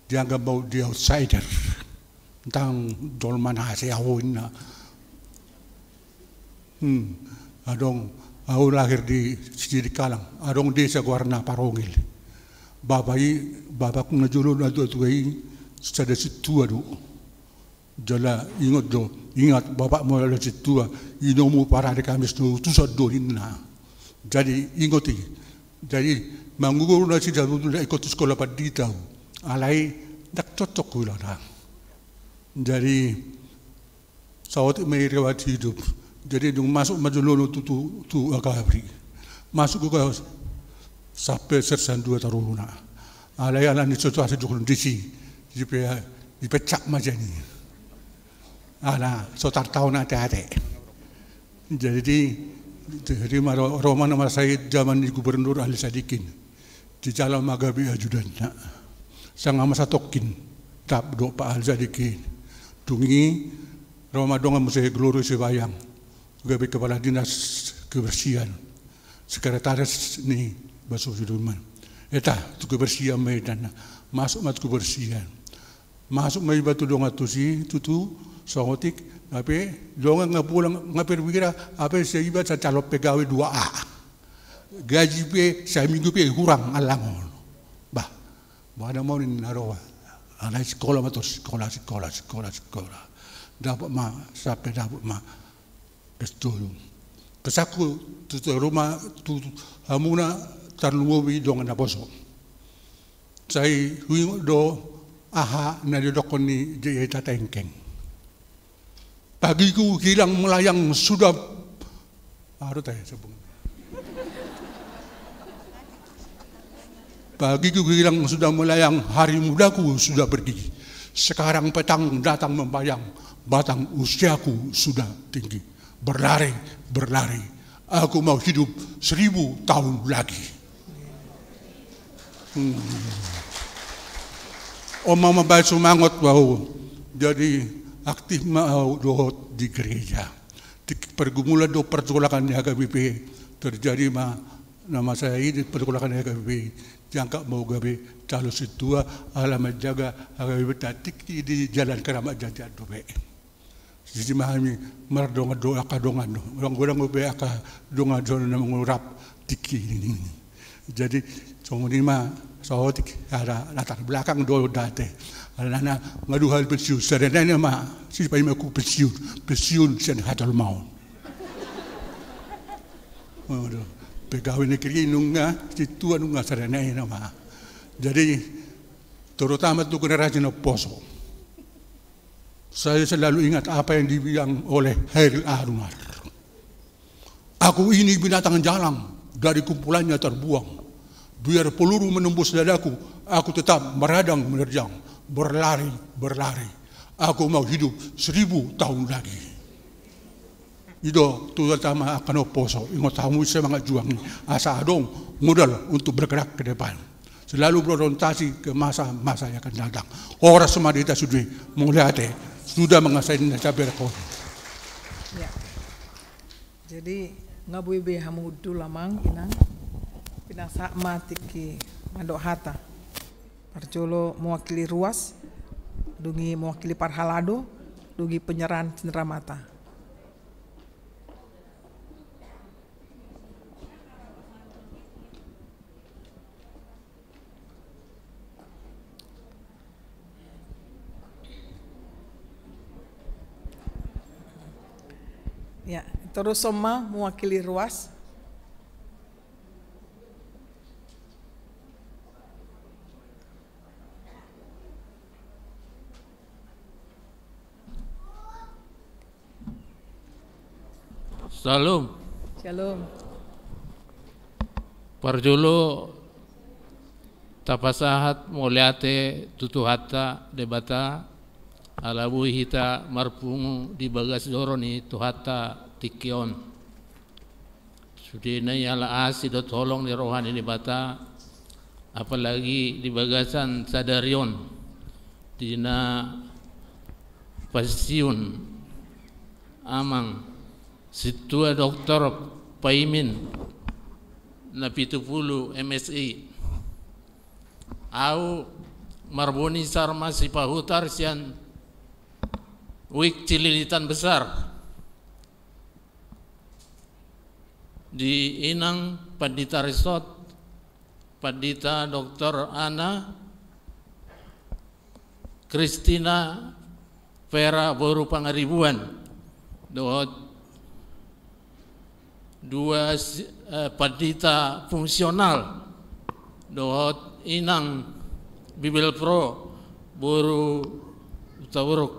dianggap ma au di outsider. Tang jolma na asing au, ninna. Hmm. Adong, au lahir di Sidikalang, adong desa goarna Parongil. Bapa i, bapakku na jolo na tua-tua i, sada sintua do. Jala ingot do, ingat bapakmu adalah sintua, inomu parade Kamis na utusan do, ninna. Jadi ingot i. Jadi manggoru nasida tutu na ingkon tu sikola pandita au. Alai dang cocok huilala. Jadi saotik ma i riwayat hidup. Jadi dung masuk ma jolo na tutu tu Akabri. Masuk juga sampe sersan dua taruna. Alai alani situasi dohot kondisi, dipe-, dipecat ma sian i. Ala so tartaon ate-ate. Jadi, jadi ma ro-, ro ma na marsahit zaman ni Gubernur Ali Sadikin. Dijalo ma gabe ajudanna. Sanga ma satongkin, tap do Pak Ali Sadikin. Dung i, ro ma dongan muse Glory Sibayang, gabe kepala dinas kebersihan, sekretaris ni Basobia Sudirman. Eta, tu kebersihan ma i, ninna. Masuk ma tu kebersihan. Masuk ma iba tu dongan tusi, tutu, saotik, hape dongan nga pulang, nga perwira, hape sai iba sai calon pegawai dua A. Gaji pe saminggu pe hurang allangon. Bah, boha nama on, ninna roha. Alai sikola ma tor, sikola, sikola, sikola, sikola. Dapot ma, sampe dapot ma S dua. Pesanku tu, tu rumah, tu, tu hamuna tarlumobi dongan naposo. Sai huingot do aha na nidokkon ni J I Tatengkeng. Pagiku hilang melayang sudah, aduh, tanya sebung. Pagiku hilang sudah melayang, hari mudaku sudah pergi. Sekarang petang datang membayang, batang usiaku sudah tinggi. Berlari, berlari, aku mau hidup seribu tahun lagi. Hmm. On ma mambahen sumangot tu au. Jadi, Aktif ma au dohot di gereja. Tingki pergumulan dohot pergolakan ni H K B P terjadi ma na masa i di pergolakan ni H K B P, jangkon ma au gabe calon sintua ala manjaga H K B P ta tingki di Jalan Keramat Jati an dope. Jadi ma hami mardongan do angka dongan do. Godang-godang dope angka dongan do na mangurap tingki i. Jadi songon i ma, saotik, ada latar belakang do date. Alana nga dua hal pensiun, serenai nama si paima ku pensiun, pensiun sian hatol maun. Waduh, pegawai negeri nunga, sintua nunga, serenai nama. Jadi terutama tu generasi na poso. Saya selalu ingat apa yang dibilang oleh Hairil Anwar. Aku ini binatang jalang, dari kumpulannya terbuang. Biar peluru menembus dadaku, aku tetap meradang menerjang, berlari, berlari. Aku mau hidup seribu tahun lagi. I do tutu tama angka na poso, ingot hamu semangat juang i, asa adong modal untuk bergerak ke depan. Selalu beroritasi ke masa-masa yang akan datang. Horas ma di hita sude, mauliate, sudah menguasai nasa berkon. Ya. Jadi nga boi be hamu hundul amang inang. Pinasahat ma tingki mandok hata. Parjolo mewakili ruas, dung i mewakili parhalado, dung i penyerahan cenderamata. Ya, terus ma mewakili ruas. Shalom. Shalom. Parjolo tapasahat mauliate tu Tuhanta Debata, ala boi hita marpungu di bagas joro ni Tuhanta tingki on. Sudena i ala asi dohot holong ni roha ni Debata, apalagi di bagasan sadari on, di na pensiun amang sintua doktor Paimin Napitupulu M Si. Au marboni sarma sipahutar sian Wik Cililitan Besar. Di inang pandita resort, pandita doktor Ana Kristina Vera boru Pangaribuan, dohot dua si-, eh, pandita fungsional, dohot inang Bibelvrouw boru Hutauruk.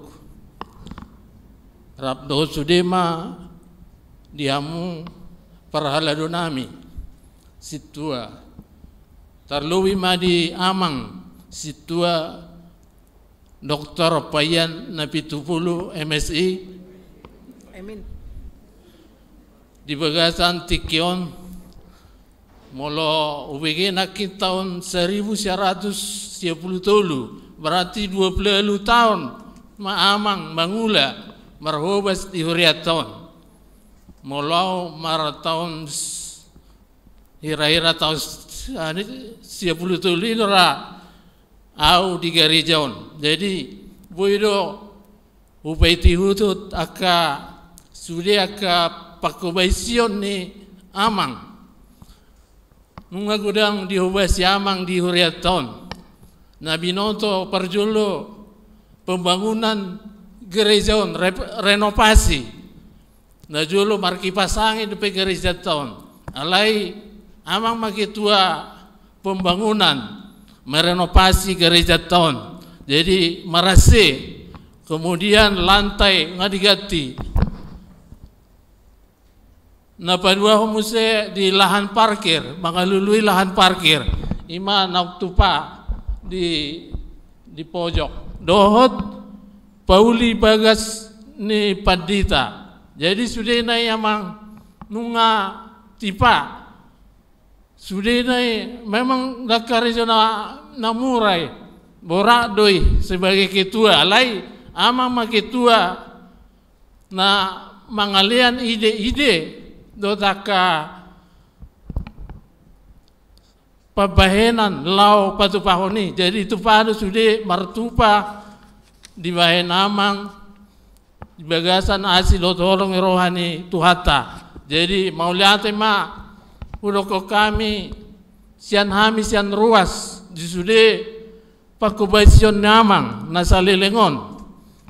Rap dohot sude ma di hamu parhalado nami sintua. Tarlobi ma di amang sintua doktor Paian Napitupulu M Si. Amin. Di bagasan tingki on, molo hubege nangkin taon seribu sia ratus sia pulu tolu, berarti dua pulu ualu taon ma amang mangula marhobas di hurianta on. Molo au martaon s-, hira-hira taon s-, ani, sia pulu tolu i do ra au di gareja on. Jadi boi do hupaiti huhut angka sude angka panghobasion ni amang. Nunga godang dihobasi amang di hurianta on. Na binoto parjolo pembangunan gereja on, rep-, renovasi. Na jolo markipas angin dope gerejanta on. Alai amang ma ketua pembangunan, merenovasi gerejanta on. Jadi marase, kemudian lantai nga diganti. Na paduahon muse di lahan parkir, mangalului lahan parkir. Ima naung tupa di, di pojok. Dohot pauli bagas ni pandita. Jadi sudena i amang nunga tipa. Sudena i memang dang karejo na, na mura i. Borat do i sebagai ketua, alai Amang ma ketua na mangalean ide-ide dohot angka pambahenan laho patupahon i. Jadi tupa do sude martupa dibahen amang di bagasan asi dohot holong ni roha ni Tuhanta. Jadi mauliate ma hudokkon hami sian hami sian ruas di sude pangkobasion ni amang na saleleng on.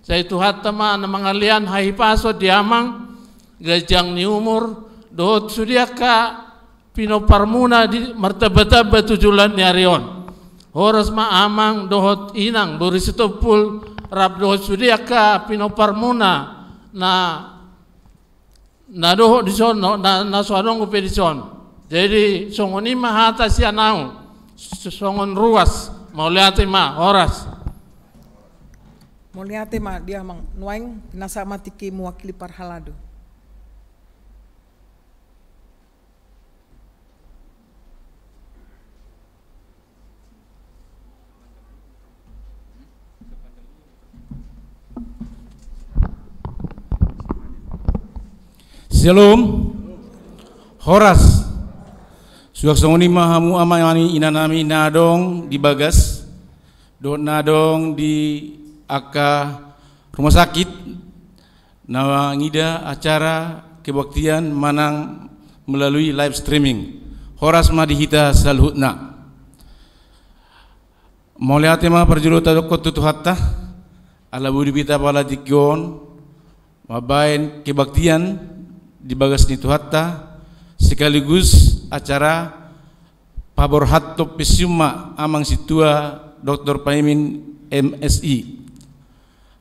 Sai Tuhanta ma na mangalean hahipason di amang, ganjang ni umur, dohot sude angka pinomparmuna di martambatamba tu joloan ni ari on. Horas ma amang dohot inang boru Sitompul rap dohot sude angka pinomparmuna na na dohot dison, na, na so adong dope dison. Jadi songon i ma hata sian ahu songon ruas. Mauliate ma, horas. Mauliate ma di amang. Nuaeng pinasahat ma tingki mewakili parhalado. Shalom. Horas. Suang songon i ma hamu amang nami inang nami na adong di bagas dohot na adong di angka rumah sakit na mangida acara kebaktian manang melalui live streaming. Horas ma di hita saluhutna. Mauliate ma parjolo tadokkon tu Tuhanta ala boi do hita pala tingki on mambahen kebaktian di bagas ni Tuhanta sekaligus acara paborhathon pensiun ma amang sintua Doktor Paimin M Si.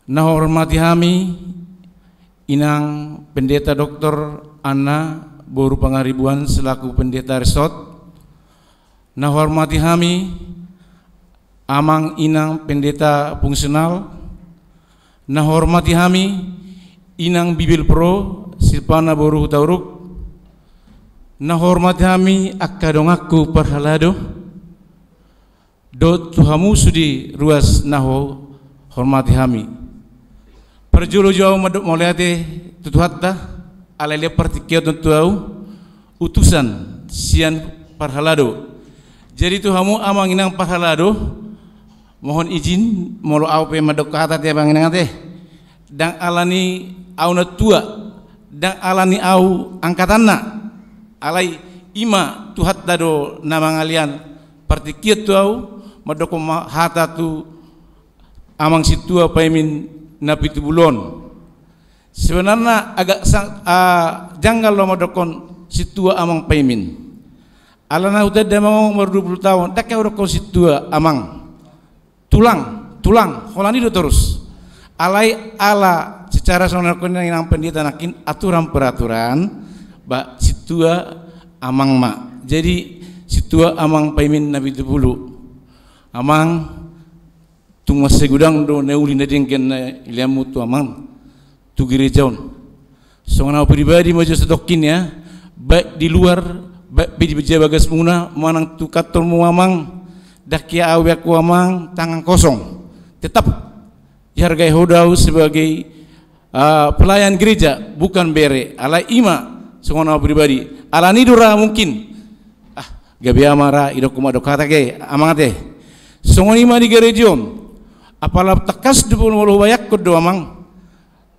Na huhormati hami inang pendeta Doktor Anna boru Pangaribuan selaku pendeta resort. Na huhormati hami amang inang pendeta fungsional. Na huhormati hami inang Bibelvrouw Silvana boru Hutauruk. Na huhormati hami angka donganku parhalado. Dohot tu hamu sude ruas na huhormati hami. Parjolo jo ahu mandok mauliate tu Tuhanta ala lean partingkian on tu ahu utusan sian parhalado. Jadi tu hamu amang inang parhalado, mohon izin molo ahu pe mandok hata ate amang inang ate. Ndang ala ni ahu na tua, ndang ala ni ahu angkatanna. Alai i ma Tuhanta do na mangalean partingkian tu ahu mandokkon ma hata tu amang sintua Paimin Napitupulu on. Sebenarna agak sang-, ah, janggal do mandokkon sintua amang Paimin. Alana hutanda amang on baru dua puluh taon, ndang hea hudokkon sintua amang. Tulang, tulang, holan i do torus. Alai ala secara songon na hudokkon inang pendeta nangkin aturan peraturan, ba sintua amang ma. Jadi sintua amang Paimin Napitupulu. Amang, tung mansai godang do na uli na denggan na ileanmu tu amang tu gereja on. Songon ahu pribadi ma jo sadokkin ya, baik di luar, baik pe di bagas muna, manang tu kantormu amang, ndang hea ahu iangku amang tangan kosong. Tetap dihargai ho do ahu sebagai, ah, pelayan gereja, bukan bere. Alai i ma songon ahu pribadi. Alani do ra mungkin. Ah, gabe aha ma ra, idokkon ma dok hata ke, amang ate. Songon i ma di gereja on. Apala tangkas do molo hubayangkon do amang.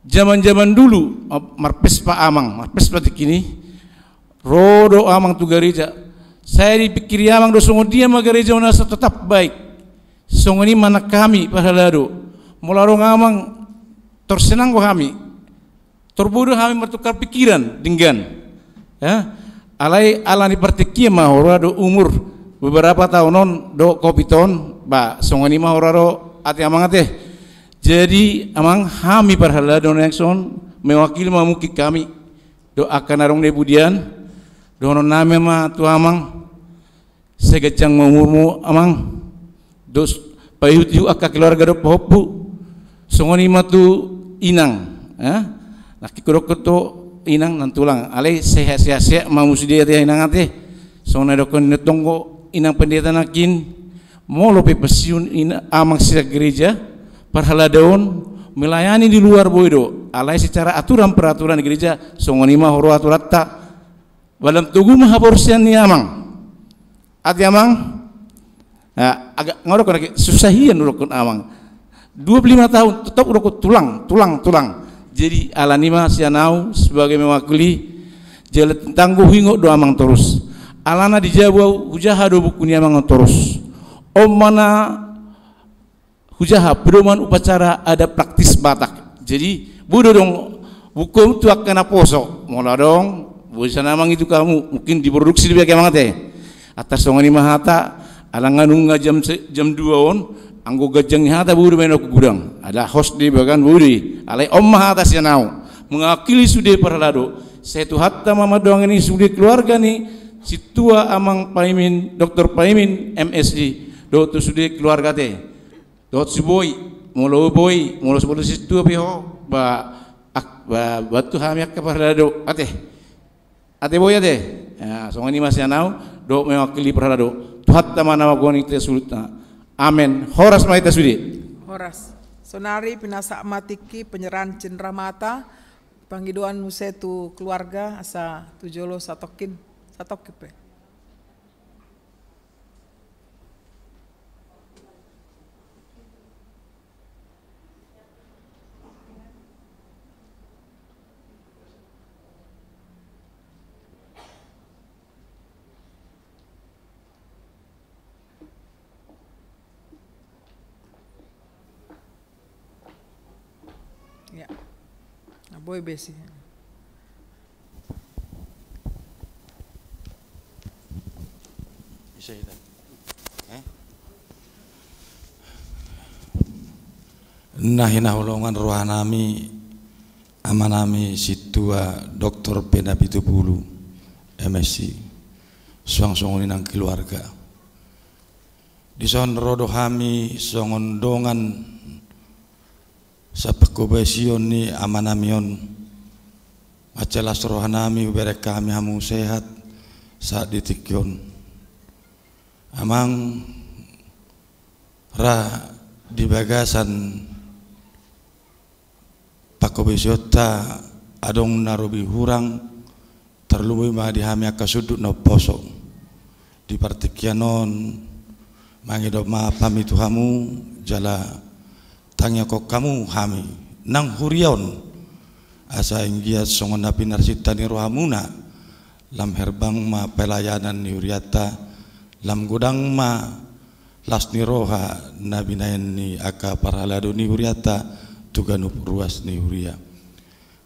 Zaman-zaman dulu, ma-, marpespa amang, marpespa tingki i. Ro do amang tu gareja. Sai dipingkiri amang do songon dia ma gareja on asa tetap baik. Songon i ma nang hami parhalado. Molo adong amang tor senang do hami. Tor boi do hami martukar pikiran denggan. Ya. Alai ala ni partingkian ma huroha do umur beberapa taon on do covid on, ba songon i ma huroha do ate amang ate. Jadi amang, hami parhalado na dison mewakili ma mungkin hami do angka na adong di pudian, dohonon nami ma tu amang, sai ganjang ma umurmu amang. Dos paihut-ihut angka keluarga dohot pahompu. Songon i ma tu inang, ya. Nangkin hudokkon tu inang nang tulang. Alai sehat-sehat ma muse di ate inang ate. Songon na didokkon ni tonggo inang pendeta nangkin. Molo pe pensiun ina-, amang sian gereja, parhalado on, Melayani di luar boi do, alai secara aturan peraturan di gereja, songon i ma huroha aturanta. Ba lam togu ma haporseaon ni amang. Ate amang. Nah, agak nga dokkon lagi, susah hian dokkon amang. Dua puluh lima tahun tetap dokkon tulang, tulang, tulang. Jadi alani ma sian au sebagai mewakili, jala tanggo huingot do amang torus. Alana di jabu au hujaha do buku ni amang on torus. On ma na hujaha pedoman upacara adat praktis Batak. Jadi boi do adong buku tu angka naposo, molo adong, boi sian amang i tu hamu, mungkin diproduksi di bagian amang ate. Atas songon i ma hata, ala nga nunga jam se-, jam dua on, anggo ganjang ni hata boi do baen au tu gudang. Ala host di bagan boi do i, alai on ma hata sian au. Mewakili sude parhalado, sai Tuhanta ma mandongani sude keluarga ni sintua amang Paimin, doktor Paimin, M Si, dohot tu sude keluarga ate. Dohot so boi, molo boi, molo so boi sintua pe ho, ba, ak-, ba, bantu hami angka parhalado, ate. Ate boi ate. Ya, songon i ma sian au, dohot mewakili parhalado. Tuhanta ma na manggohi hita saluhutna. Amen. Horas ma hita sude. Horas. Saonari pinasahat ma tingki penyerahan cenderamata, pangidoan muse tu keluarga, asa tu jolo satongkin, satongkin pe. Ya. Nga boi be si. Isa hita. Eh? Na hinaholongan rohanami, amanami sintua doktor Pena Pitupulu, M Si, suang songon i nang keluarga. Dison ro do hami songon dongan sapanghobasion ni amanami on. Mansai las rohanami hubereng hami hamu sehat sahat di tingki on. Amang, ra di bagasan panghobasionta adong na robi hurang, tarlumobi ma di hami angka sundut na umposo. Di partingkian on mangido maaf hami tu hamu, jala tangihon hamu hami nang huria on, asa anggiat songon na pinarsinta ni rohamuna, lam herbang ma pelayanan ni hurianta, lam godang ma las ni roha na binahen ni angka parhalado ni hurianta tu ganup ruas ni huria.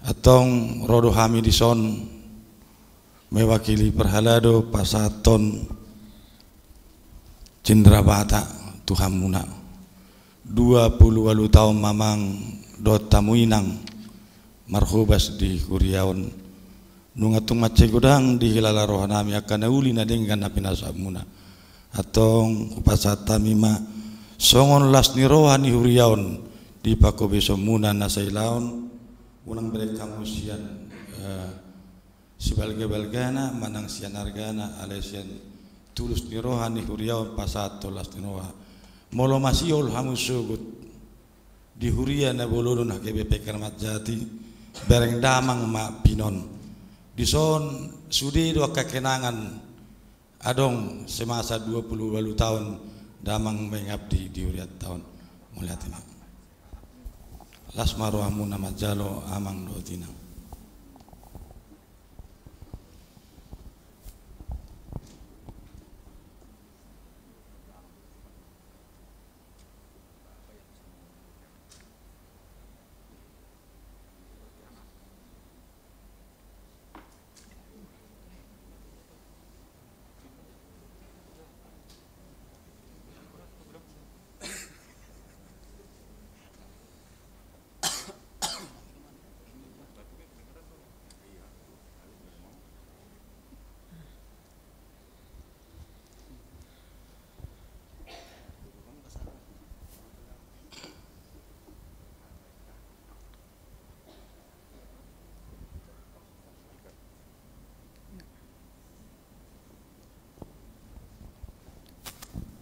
Antong ro do hami dison mewakili parhalado pasahathon cenderamata tu hamuna. Dua pulu ualu taon ma amang dohot hamu inang marhobas di huria on. Nunga tung mansai godang dihilala rohanami angka na uli na denggan na pinasahatmuna. Antong hupasahat hami ma songon las ni roha ni huria on di panghobasonmuna na sailaon, unang bereng hamu sian, eh, sibalgabalgana manang sian argana, alai sian tulus ni roha ni huria on pasahathon las ni roha. Molo masihol hamu sogot di huria na bolon on H K B P Kramat Jati, bereng damang ma pinon. Dison sude do angka kenangan adong semasa dua pulu ualu taon damang mengabdi di hurianta on. Mauliate ma. Las ma rohamuna manjalo amang dohot inang.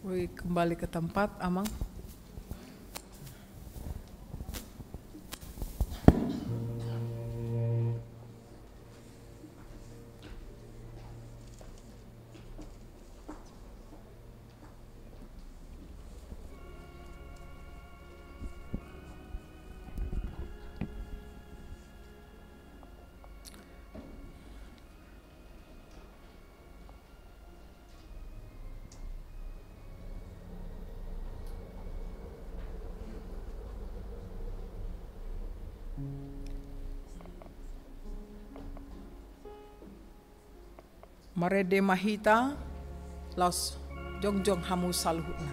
Woi, kembali ke tempat, Amang. Marende ma hita, laos jongjong hamu saluhutna.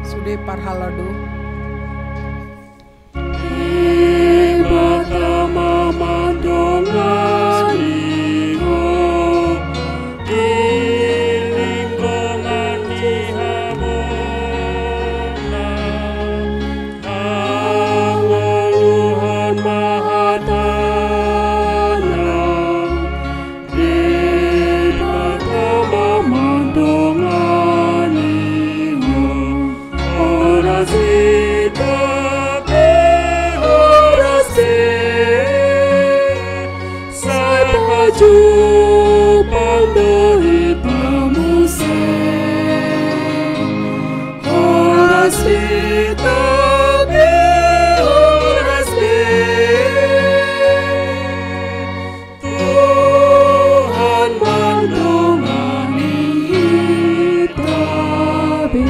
Sude parhalado. Debata ma mandongani ho, di linggoman ni habona, hangoluan ma hatana. Debata ma mandongani ho, horas hita pe horas be, sai pajumpang do hita muse. Horas hita pe horas be, Tuhan mandongani hita be.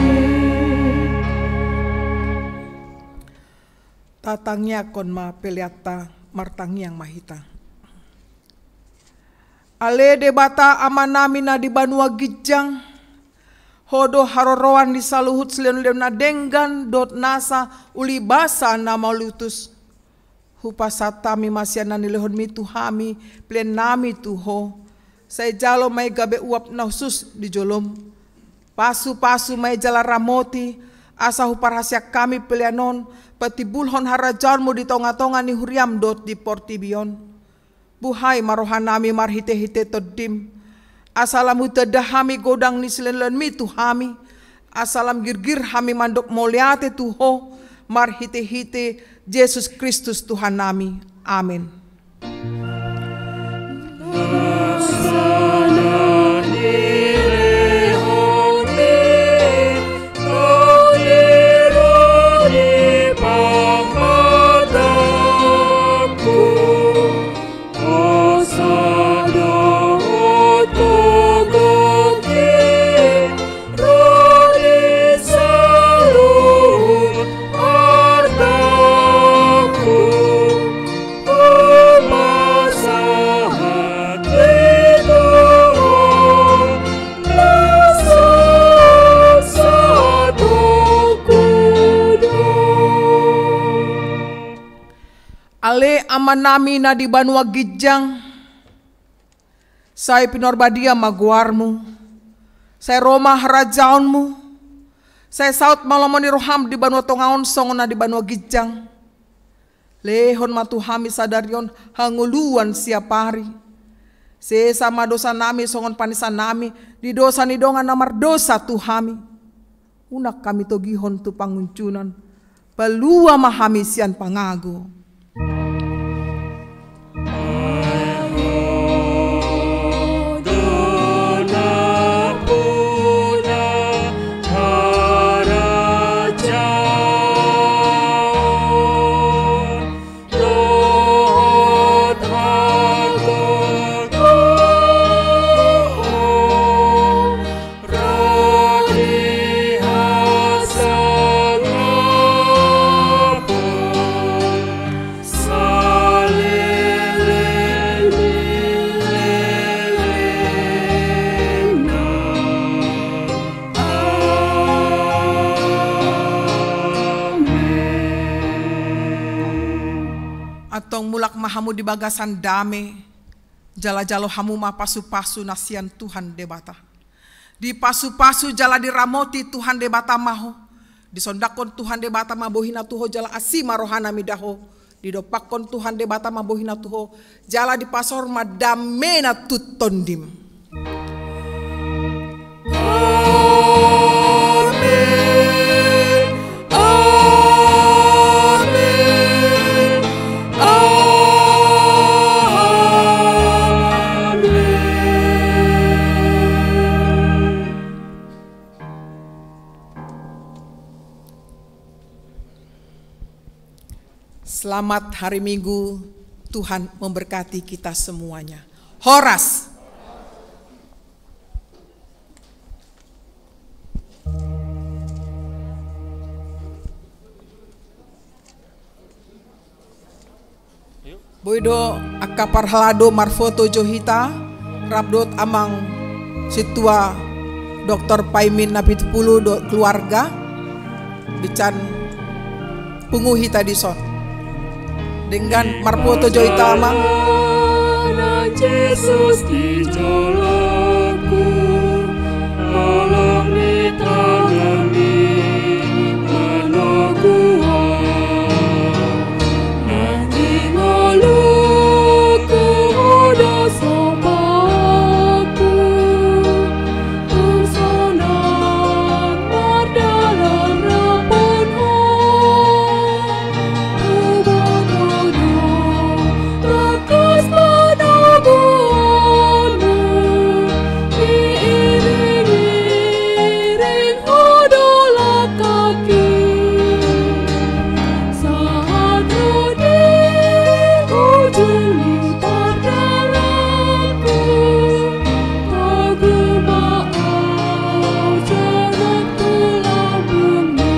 Tatangiangkon ma peleanta, martangiang ma hita. Ale Debata Amanami na di banua ginjang, Ho do haroroan ni saluhut silehonlehon na denggan dohot nasa ulibasa na mauliutus. Hupasahat hami ma sian na nilehonmi tu hami peleannami tu Ho. Sai jalo ma i gabe uap na hushus di jolom. Pasupasu ma i jala ramoti, asa huparhaseang hami pelean on patimbulhon harajaonmu di tongatonga ni huriam dohot di portibi on. Buhai ma rohanami marhitehite Tondim, asa lam hutanda hami godang ni silehonlehonmi tu hami, asa lam girgir hami mandok mauliate tu Ho, marhitehite Jesus Kristus Tuhannami. Amen. Ale Amanami na di banua ginjang, sai pinarbadia ma goarmu, sai ro ma harajaonmu, sai saut ma lomo ni roham di banua tonga on songon na di banua ginjang. Lehon ma tu hami sadari on hangoluan siapari. Sesa ma dosanami songon panesanami di dosa ni dongan na mardosa tu hami. Unang hami togihon tu pangunjunan, palua ma hami sian pangago. Antong mulak ma hamu di bagasan dame, jala jalo hamu ma pasupasu na sian Tuhan Debata. Dipasupasu jala diramoti Tuhan Debata ma ho. Disondangkon Tuhan Debata ma bohina tu ho jala asi ma rohana mida ho. Didompakkon Tuhan Debata ma bohina tu ho jala dipasaor ma damena tu tondim. Amen. Amen. Amen. Selamat hari Minggu, Tuhan memberkati kita semuanya. Horas. Boi do angka parhalado marfoto jo hita, rap dohot amang sintua Doktor Paimin Napitupulu dohot keluarga, binsan pungu hita dison. Denggan marfoto jo hita, amang. Jesus di joloku, tolong di tangan ni manoguan. Nang di ngoluku, ho do sombaonku, tung sonang mardalan rap dohot ho. Huboto do tangkas panoguonmu, diiring-iring ho do langkangki. Sahat ro di ujung ni pardalanku, togu ma au jonok tu lambungmi.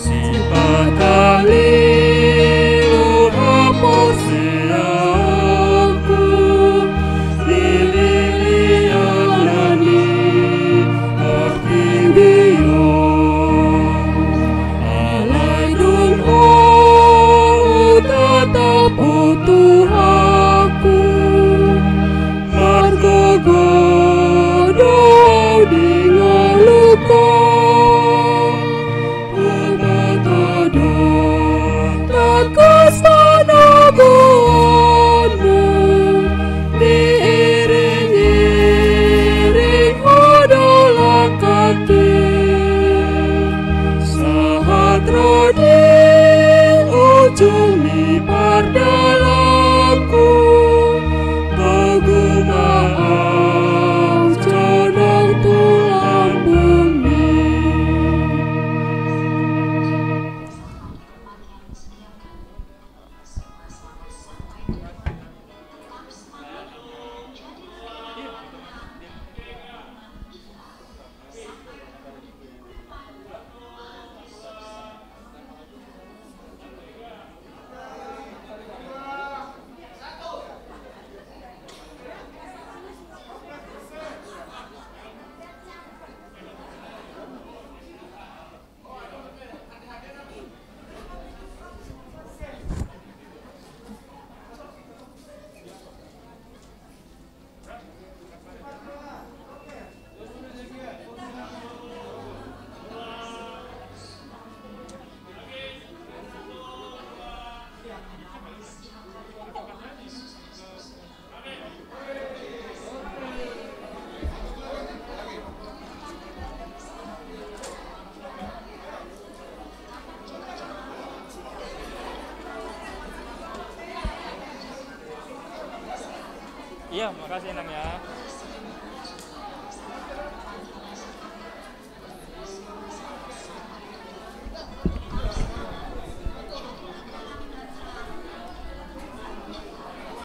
Sipata lilu haporseaonku, dilili ala ni partinggian. Alai dung ho hutatap ho Tuhanku, margogo do au di ngolungku. Huboto do tangkas panoguonmu, diiring-iring ho do langkangki. Sahat ro di ujung ni pardalanku, togu ma au jonok tu lambungmi. Iya, makasih, Nang, ya.